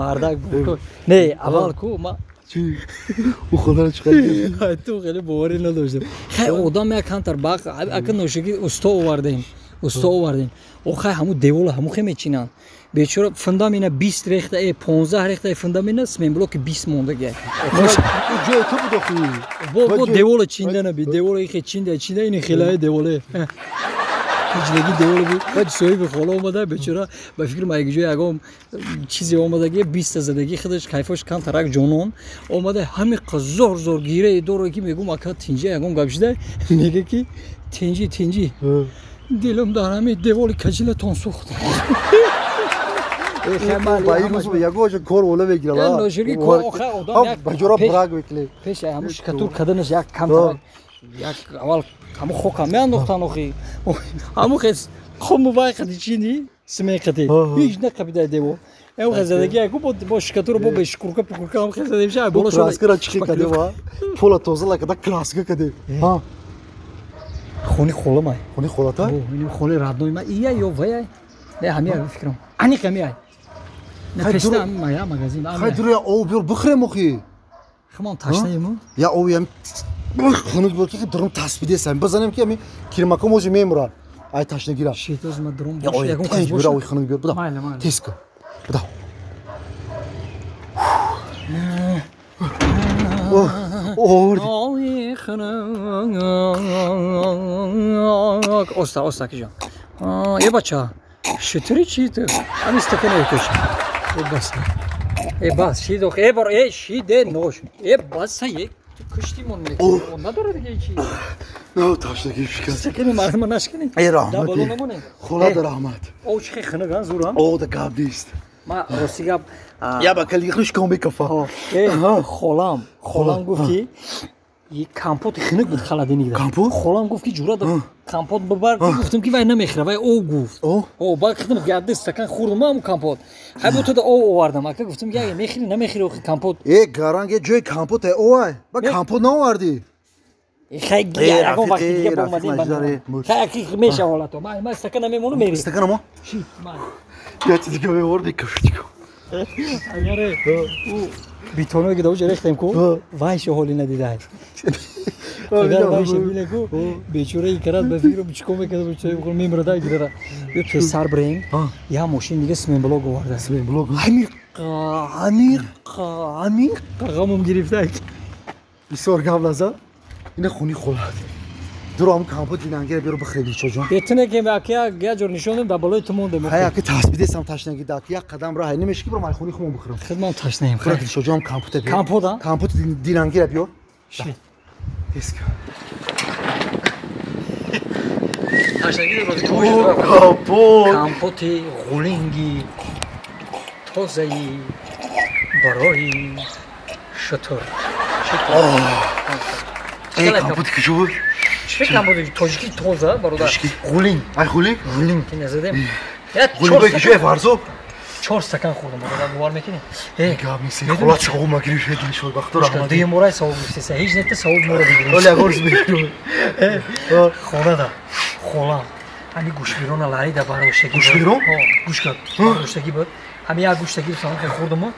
Мардак буд. Не, аввал ку ма чӣ? Ӯ худро чӣ қадр? Ту хеле боварӣ надоштам. Хай одам як камтар бақ, ака ношигӣ усто овардем. Усто овардем. Охай ҳамун девола ҳамун хе мечинанд. Бечора фундамина 20 рехта, 15 рехта фундамина сменблоки 20 мондагия. Ҷои ту буд охи. Бо девола чинда наби, девола ихе чинда, чинда ини хелае деволе. Киҷлаги девола буд. Баъд соҳиби хола омада, бечора ба фикри ма як ҷои ягон чизе омадаги, 20 задаги худаш кайфош камтарак ҷонон омада ҳами зор зор гирае доро ки мегум ака тинҷа ягон гап шуда, мега ки тинҷи тинҷи. Дилам дар ҳами деволи каҷилатон сӯхт. Ба ин рӯз ягон кор ола мегирам. Ноширги кор охай одам як ба ҷора брак мекунем. Пеш ҳамун шикатур карданаш як камтарак як аввал ҳамун хока меандохтан охи. Ҳамун хес хому вай қади чини симен қади. Ҳеҷ нақабида девол. Ҳамун хес задаги яку бо шикатура бо бешкурка пукурка ҳамун хес задем ша боло шуда. Краскара чӣ кадем ва? Пола тоза лакада краска кадем. Ҳа. Хони хола май. Хони холата? Ин холи родной ма ия ё вай. Не ҳамия фикрам. Аниқ ҳамия. Не пешта мая магазин. Хай дур я об биёр бихӯрем охи. Химон ташнаему? Я об ям хунук буд ки дурум таспидесам. Бизанем ки ами кирмако може мемурад. Ай ташнагира. Шитоз ма дурум бош ягон кас бош. Ой хунук биёр буда. Майла майла. Тез кун. Буда. Ой хунук. Оста оста ки ҷон. Е бача. Шутури чи ту? Ами стакана эҳтиёҷ. Е бас. Е бас, шид ох, е бар, е шиде нош. Е бас, е куштимон мекунӣ. Надора дига чи. Не, ташнагӣ шикаст. Стакани марма нашканӣ. Е раҳмат. Худо раҳмат. О чи хе хунук ан зурам? О да гап нест. Ма рости гап. Я ба кали хушком мекафа. Э, холам, холам гуфт ки Компот хунук буд холодильник. Компот? Холам гуфт ки ҷура компот бибар, гуфтам ки вай намехӯра, вай об гуфт. О, баъд худам як стакан хӯрдам ҳамун компот. Хай бо туда об овардам. Ака гуфтам ки агар мехӯри намехӯри охи компот. Э, гаранг ҷои компот овай. Ба компот наовардӣ. Хай ягон вақти дига бомадем ба. Хай аки меша ҳолато. Ман стакан намемонам мери. Стакан мо? Шит, ман. Я дига меовардӣ кафчико. Агар ӯ битоное ки даоҷа рехтем ку вайшо ҳоли надидаай. Агар вайша бине ку бечораи карад ба фикру чико мекарда бечора мемирадай гирара. Ё песар бирем я мошин дига сменблок оварда. Сменблок. Ҳамиқ ҳамиқ ғамум гирифта. Бисёр гап назан. Ина хуни холад. Дурам компот динангира биёр бихӯред дилшодҷон. Бетине ки аки як ҷор нишон додем дар болои ту мондем. Хай аки таспидесам ташнаги дак як қадам раҳ намеши ки бирам ай хуни хумон бихӯрам. Хидмат ташнаем. Хӯра дилшодҷон компота биёр. Компот а? Компот динангира биёр. Ши. Теска. Ташнаги рози компот. Компоти ғулинги тозаи барои шутур. Э, компот куҷо буд? Чӣ компоти тоҷикӣ тоза бародар? Ғулинг. Ай ғулинг? Ғулинг ки назадем. Ғулинг куҷо Фарзод? 4 стакан хӯрдам бародар, бовар мекунӣ? Э, гап нест. Холат савоб магирӣ дилшод бахтор раҳмат. Дуюм бора савоб гирифтеса. Ҳеҷ нета савоб моро бигирем. Оли ягон рӯз мегирем. Хонада холам ҳами гӯшбирона ларида бардоштагӣ. Гӯшбирон? Гӯшка бардоштагӣ буд. Ҳами як гӯштагӣ хӯрдам.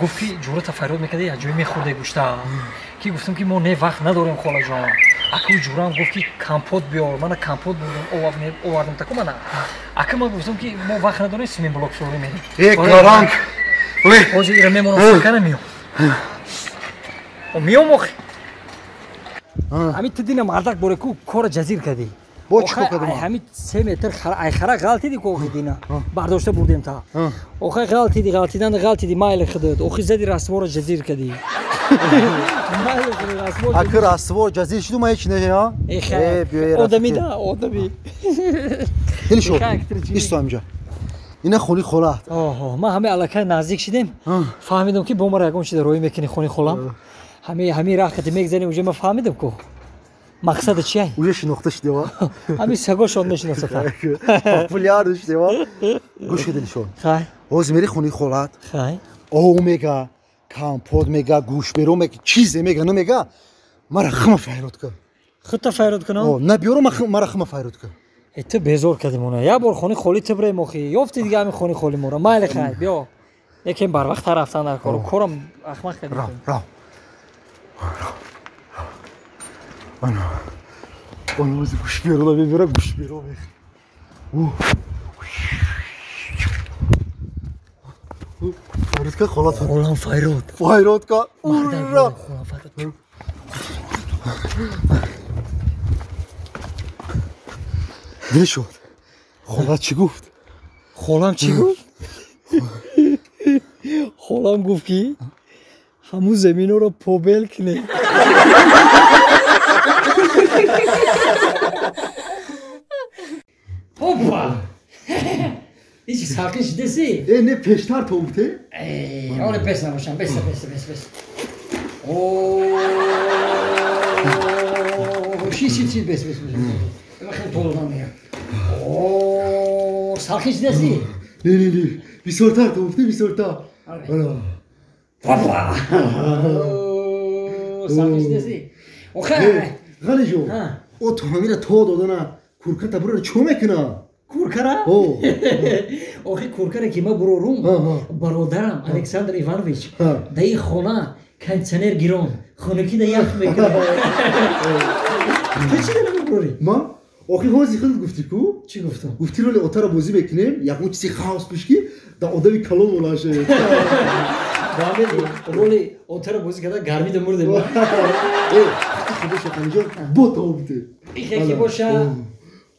Гуфт ки ҷурата фарёд мекарда як ҷой мехӯрде гӯшта. Ки гуфтам ки мо не вақт надорем холаҷон. Аку ҷурам гуфт ки компот биёр. Мана компот бурдам, овардам таку мана. Ака ман гуфтам ки мо вақт надорем, сменблок фурӯ мерем. Э, гаранг. Ҳозир ира мемонам стакана миём. Миём охи. Ҳамин ту дина мардак боре ку кора ҷазир кардӣ. Бо чӣ кор кардам? Ҳамин 3 метр ай хара ғалтиди ку охи дина. Бардошта бурдем та. Охи ғалтиди, ғалтидан ғалтиди майли худат. Охи зади раствора ҷазир кардӣ. Майли худат раствор. Аки раствор ҷазир шуду ман ҳеч не, ҳа? Э, одами да, одами. Дилшод. Исто ҳаминҷа. Ина хони холат. Оҳо, ман ҳамин аллакай наздик шидем. Фаҳмидам ки бо мара ягон чиз роӣ мекунӣ хони холам. Ҳамин раҳ қати мегзарем, уже ман фаҳмидам ку. Мақсада чия? Уже шинохта шудева. Ҳамин сагошон мешиносата. Популяр шудева. Гӯш кунед дилшод. Хай. Ҳозир мери хони холат. Хай. Ов мега, компот мега, гӯшберо мега, чизе мега, намега. Мара хама файрод кун. Худта файрод кунам? О, набиёро мара хама файрод кун. Э, ту безор кардӣ мона. Як бор хони холи ту бирем охи. Ёфти дига ҳамин хони холи мора. Майли хай, биё. Якем барвақт рафтан дар кору. Корам ахмақ кардӣ. Рав, рав. Ана. Ана ози гӯшберо мебера, гӯшберо мехӯрад. Файрод ка холат. Холам файрод. Файрод ка. Ура! Холам файрод. Дилшод. Холат чӣ гуфт? Холам чӣ гуфт? Холам гуфт ки ҳамун заминҳоро побел кунед. Опа! Ҳеҷ сарқи шидаси? Э, не пештар то гуфте? Э, оре пес набошам, бес, бес, бес, бес. О, ши, ши, ши, бес, бес, бес. Ман хеле толдам мегам. О, сарқи шидаси? Не, не, не. Бисёртар то гуфте, бисёртар. Ана. Опа! Сарқи шидаси? Охе. Ғалиҷон. О, ту ҳамира то додана курката бура чо мекуна? Куркара? Охи куркара ки ма бурорум, бародарам Александр Иванович да ин хона кондиционер гирон, хонакӣ да ях мекунад. Ту чӣ да намебурорӣ? Ман? Охи ҳозир худат гуфтӣ ку? Чӣ гуфтам? Гуфтӣ роли отара бозӣ мекунем, ягон чизи хаос пеш ки да одами калон монанд шавед. Роли отара бозӣ карда гармида мурдем. Э, худо шақанҷон, бо то бите. Ихе ки боша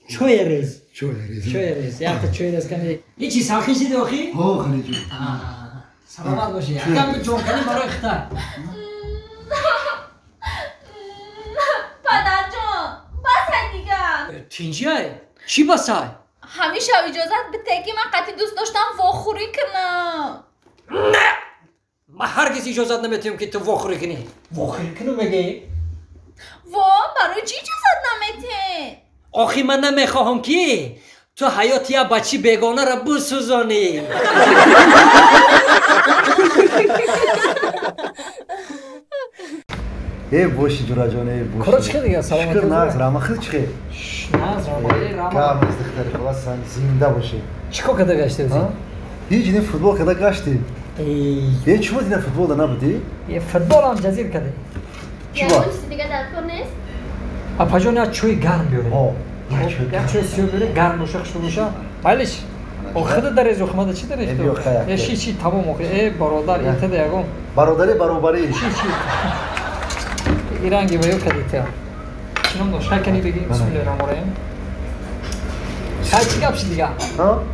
чой рез. Чой рез. Чой рез. Якта чой рез кани. Ҳечи сархи шиди охи? Ҳо, ханиҷон. Саломат бошӣ. Акам ҷонкани барои хита. Падарҷон, басай дигар. Тинҷиай? Чӣ басай? Ҳамеша иҷозат бите ки ман қатъи дӯст доштам вохӯрӣ кунам. Не! Ман ҳаргиз иҷозат наметиҳам ки ту вохӯрӣ кунӣ. Вохӯрӣ кунам мегӯӣ? Во, барои чӣ иҷозат наметиҳед? Охи ман намехоҳам ки ту ҳаёти як бачи бегонаро бисӯзонӣ. Э боши ҷураҷон, э боши. Кора чӣ дига? Саломатӣ. Шукр, нағз, рама хел чӣ? Нағз, рама, рама. Гап нест, духтари хола, сан зинда бошӣ. Чӣ кор карда гаштӣ ӯзи? Ҳеҷ не, футбол карда гаштӣ. Э чӣ дина футбол да набудӣ? Э футболам ҷазир кардӣ. Чӣ ба? Ягон чизи дига дар кор нест? Апаҷон, як чойи гарм биёред. Як чойи сиёҳ биёред, гарм боша, хушбӯ боша. Майлиш? Охида дарез, охимада чӣ дарез ту? Э ши чи тамом охи. Э бародар, интада ягон. Бародари баробарӣ. Чӣ чи? Иранги ва ё кадита. Чӣ ном дошт? Хай кани бигӣ, бисмиллоҳи раҳмони раҳим. Хай чӣ гап шид дига?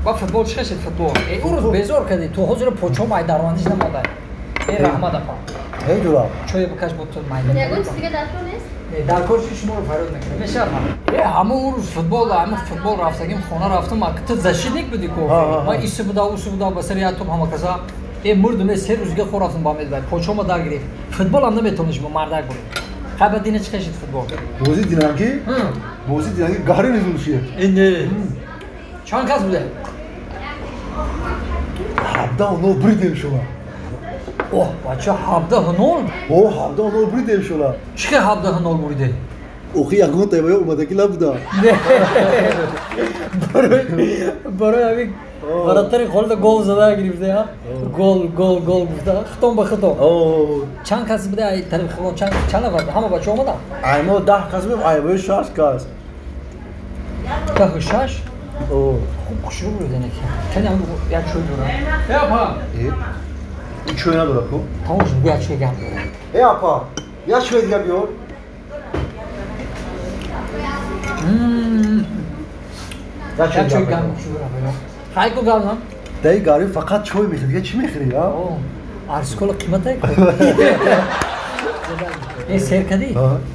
Ба футбол чӣ хешид футбол? Э ӯ рӯз безор кардӣ, ту ҳозир почом ай дарвандиш намондай. Э раҳмат апа. Эй ҷура. Чойе бикаш бо ту майда. Ягон чиз дига дар кор нест? Дар кор чи шуморо фарёд мекунем. Мешавад. Э ҳамон ӯ рӯз футбол, ҳамон футбол рафтагим, хона рафтам, ту защитник будӣ ку. Ман иси буда, уси буда, ба сари як топ ҳама каса. Э мурдум, э се рӯз дига хор рафтам ба мелбай. Почома дар гирифт. Футболам наметониш бо мардак бурӣ. Хай ба дина чӣ хешид футбол? Бозӣ динагӣ? Бозӣ динагӣ гари низул шид. Э не. Чанд кас буде? 17-0 буридем шума. Оҳ, бача, 17-0? О, 17-0 буридем шума. Чӣ хел 17-0 буриде? Охи ягон тайвая омадагӣ набуда. Барои ҳамин варатари холда гол зада гирифте, ҳа? Гол, гол, гол гуфта. Хитом ба хитом. Чанд кас буде ай тарафи хилон? Чанд нафар? Ҳама бача омада? Ай мо 10 кас будем, ай бои 6 кас. 10 6? Хуб хушрӯ буд инаки. Кани ҳам як чой дорам. Э апа. Э. Ин чой надора ку? Тамом шуд, як чой гарм дорам. Э апа, як чой дига биёр. Як чой гарм хушрӯ дорам. Хай ку гарм. Даи гари фақат чой мехӯри, дига чӣ мехӯри, а? Арскола қиматай ку. Э сер кардӣ?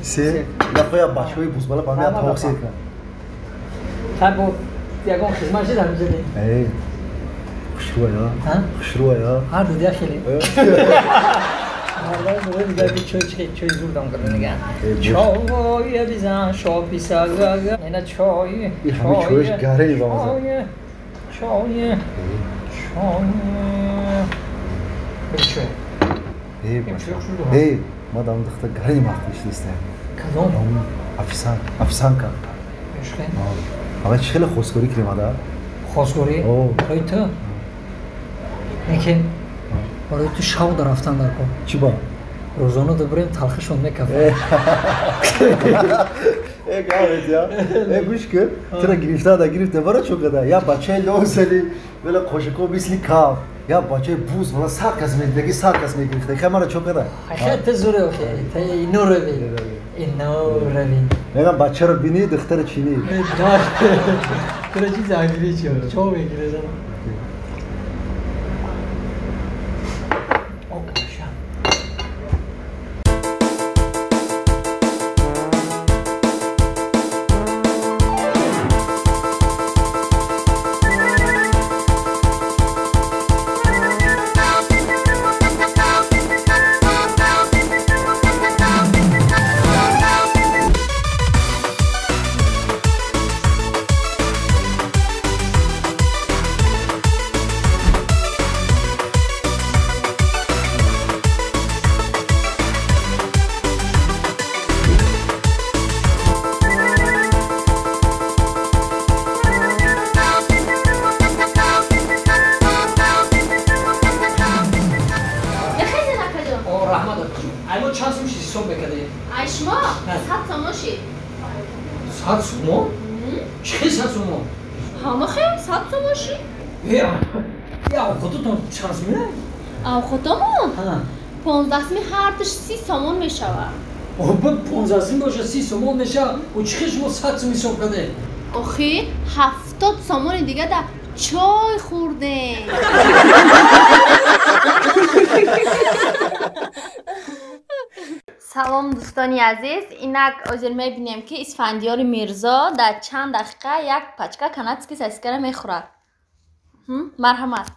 Сер. Нахоя бачаҳои бузбала ба ман тавоқ сер кунам. Хай бо ягон хизмат шид ҳаминҷа не? Э хушрӯя, хушрӯя. Ҳар ду дия хеле. Мардам бо дига ки чой чи чой зурдам карда нига. Чой бизан шопи сага. Ина чой. И ҳами чойш гари ба маза. Чой. Чой. Бир чой. Э, э, ма дам духта гари махтиш нестам. Кадом? Афсан, афсанка. Ама чӣ хеле хостгорӣ кардем ада? Хостгорӣ? Барои ту? Лекин барои ту шав да рафтан дар кор. Чӣ ба? Рӯзона дубурем талхишон мекафад. Э гавет я. Э гӯш кун, тура гирифта да гирифта бара чо када? Я бачаи лозали, вела қошиқо мисли каф. Я бачаи буз, вала сад кас медидаги, сад кас мегирифта. Хай мара чо када? Хай ту зуре охи, ту ино рави. Ино рави. Мегам бачаро бини, духтара чинӣ. Тура чи зангири чи? Чо мегире зан? Ай шумо 100 сомон шид. 100 сомон? Чӣ 100 сомон? Ҳама хел 100 сомон шид. Я овқототон чанд сомона? Овқотомон? 15 сомон ҳардуш 30 сомон мешавад. Оба 15 сомон боша 30 сомон мешавад. О чӣ хел шумо 100 сом ҳисоб кардед? Охи 70 сомони дига да чой хӯрдем. Салом дӯстони азиз, инак ҳозир мебинем ки Исфандиёри Мирзо дар чанд дақиқа як пачка канадский сосискаро мехӯрад. Марҳамат.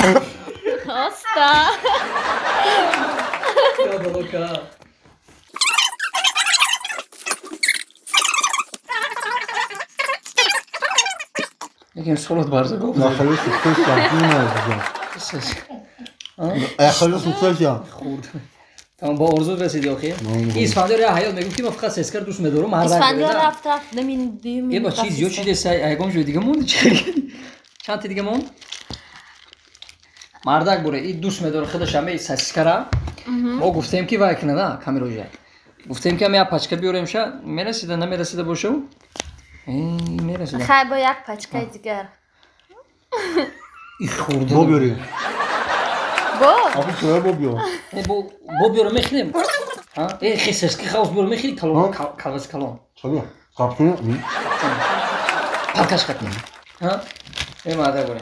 Оста. Лекин солот барза гуфт. На хеле сухта шам. Хеле сухта шам. Хурд. Тамом ба орзу расиди охир. Исфандиёр я ҳаёт мегуфт ки ман фақат сескар дӯст медорам. Исфандиёр рафт рафт намин дуюм. Е ба чиз зиёд шиде сай ягон ҷои дига монд чи? Чанд ти дига монд? Мардак буре и дӯст медора худаш ҳаме сосискара. Мо гуфтем ки вай кунад, а камероҷа. Гуфтем ки ҳаме як пачка биёрем ша, мерасида намерасида боша? Мерасида. Хай бо як пачкаи дигар. И хурда. Бо биёрем. Бо? Абу чоя бо биёр. Бо биёрем мехӯрем. Э хисески хаус биёрем мехӯри калон, калваси калон. Чаро? Қапчун? Палкаш қатни. Ҳа? Э мардак буре.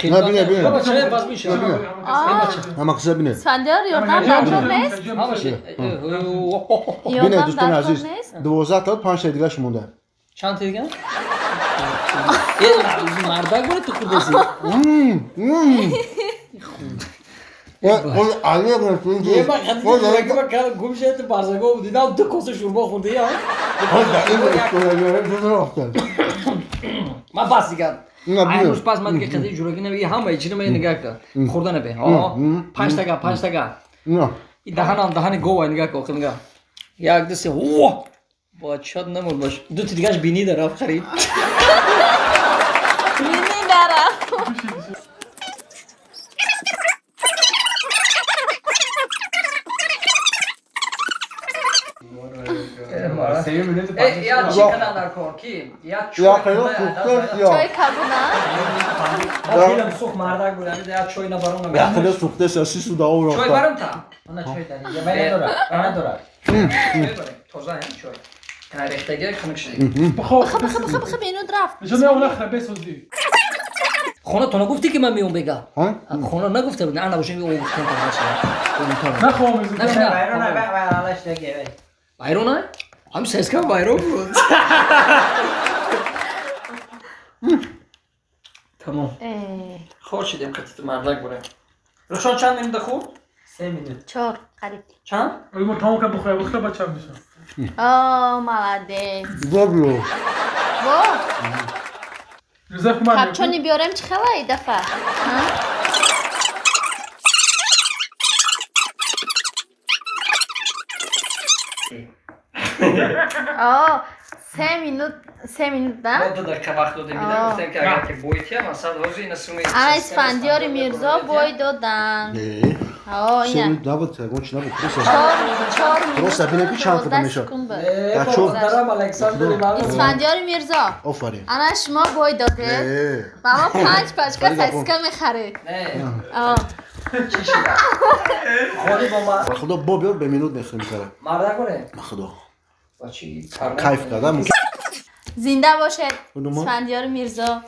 На бине бине. Баба чоя баз миша. Ҳама қисса бине. Исфандиёр ёрдам даркор нест? Бине дӯстони азиз, 12 та 5 та дигаш монда. Чанд та дига? Э мардак буре ту хурдаси. Ол алег Е ма хати гум шед барзаго дидам ду коса шурбо хурди я. Ма бас дигар. Ай рӯз пас ман дига қади ҷураги наби ҳама чиро ман нигаҳ кар. Хурда наби. Панҷ тага, панҷ тага. И даҳанам даҳани гова нигаҳ кар, охир нигаҳ. Як ду се. О! Бачат намур баш. Ду ти дигаш бини дараф харид. Бини дараф. Я чӣ кадан дар кор ки? Я чой чой кабуна? Дилам сух мардак буд, я чой набарам набарам. Я хеле сухта си суда ов Чой барам та? Она чой дари. Я байна дора, байна дора. Тоза ҳам чой. Рехтаги хунук шуд. Бихо бихо бихо бихо минут рафт. Нишон не она бесозди. Хона то нагуфтӣ ки ман меом бега? Хона нагуфта буд. Ана бошем о гуфтам та. Нахоҳам Не, не. Вайрона вай алаш даги. Вайрона? Ҳам сеска вайрон буд. Тамом. Хор шидем қатити мардак бурем. Рухшон чанд минута хӯрд? 3 минут. 4 қариб. Чанд? Мо тамом кар бухоя, бухта ба чанд мешавад? О, молодец. Бо биё. Бо? Юзеф ман. Капчони биёрем чӣ хела и дафа? О, 3 минут, 3 минут, да? Мо 2 дақиқа вақт додем, дида гуфтем ки агар ки бой тиям, масалан ҳозир ина суми. Ана Исфандиёри Мирзо бой доданд. О, ина. Се набуд, ягон чи набуд. 4 минут. Просто бинем ки чанд та мешавад. Дорам Александр Иванов. Исфандиёри Мирзо. Офарин. Ана шумо бой додед. Ба мо 5 пачка сосиска мехаред. Не. О. Чӣ шуда? Холи бо ма. Худо бо биёр бе минут мехӯрем кара. Мардак буре? Худо. Бачи Кайф кардам. Зинда бошед Исфандиёри Мирзо.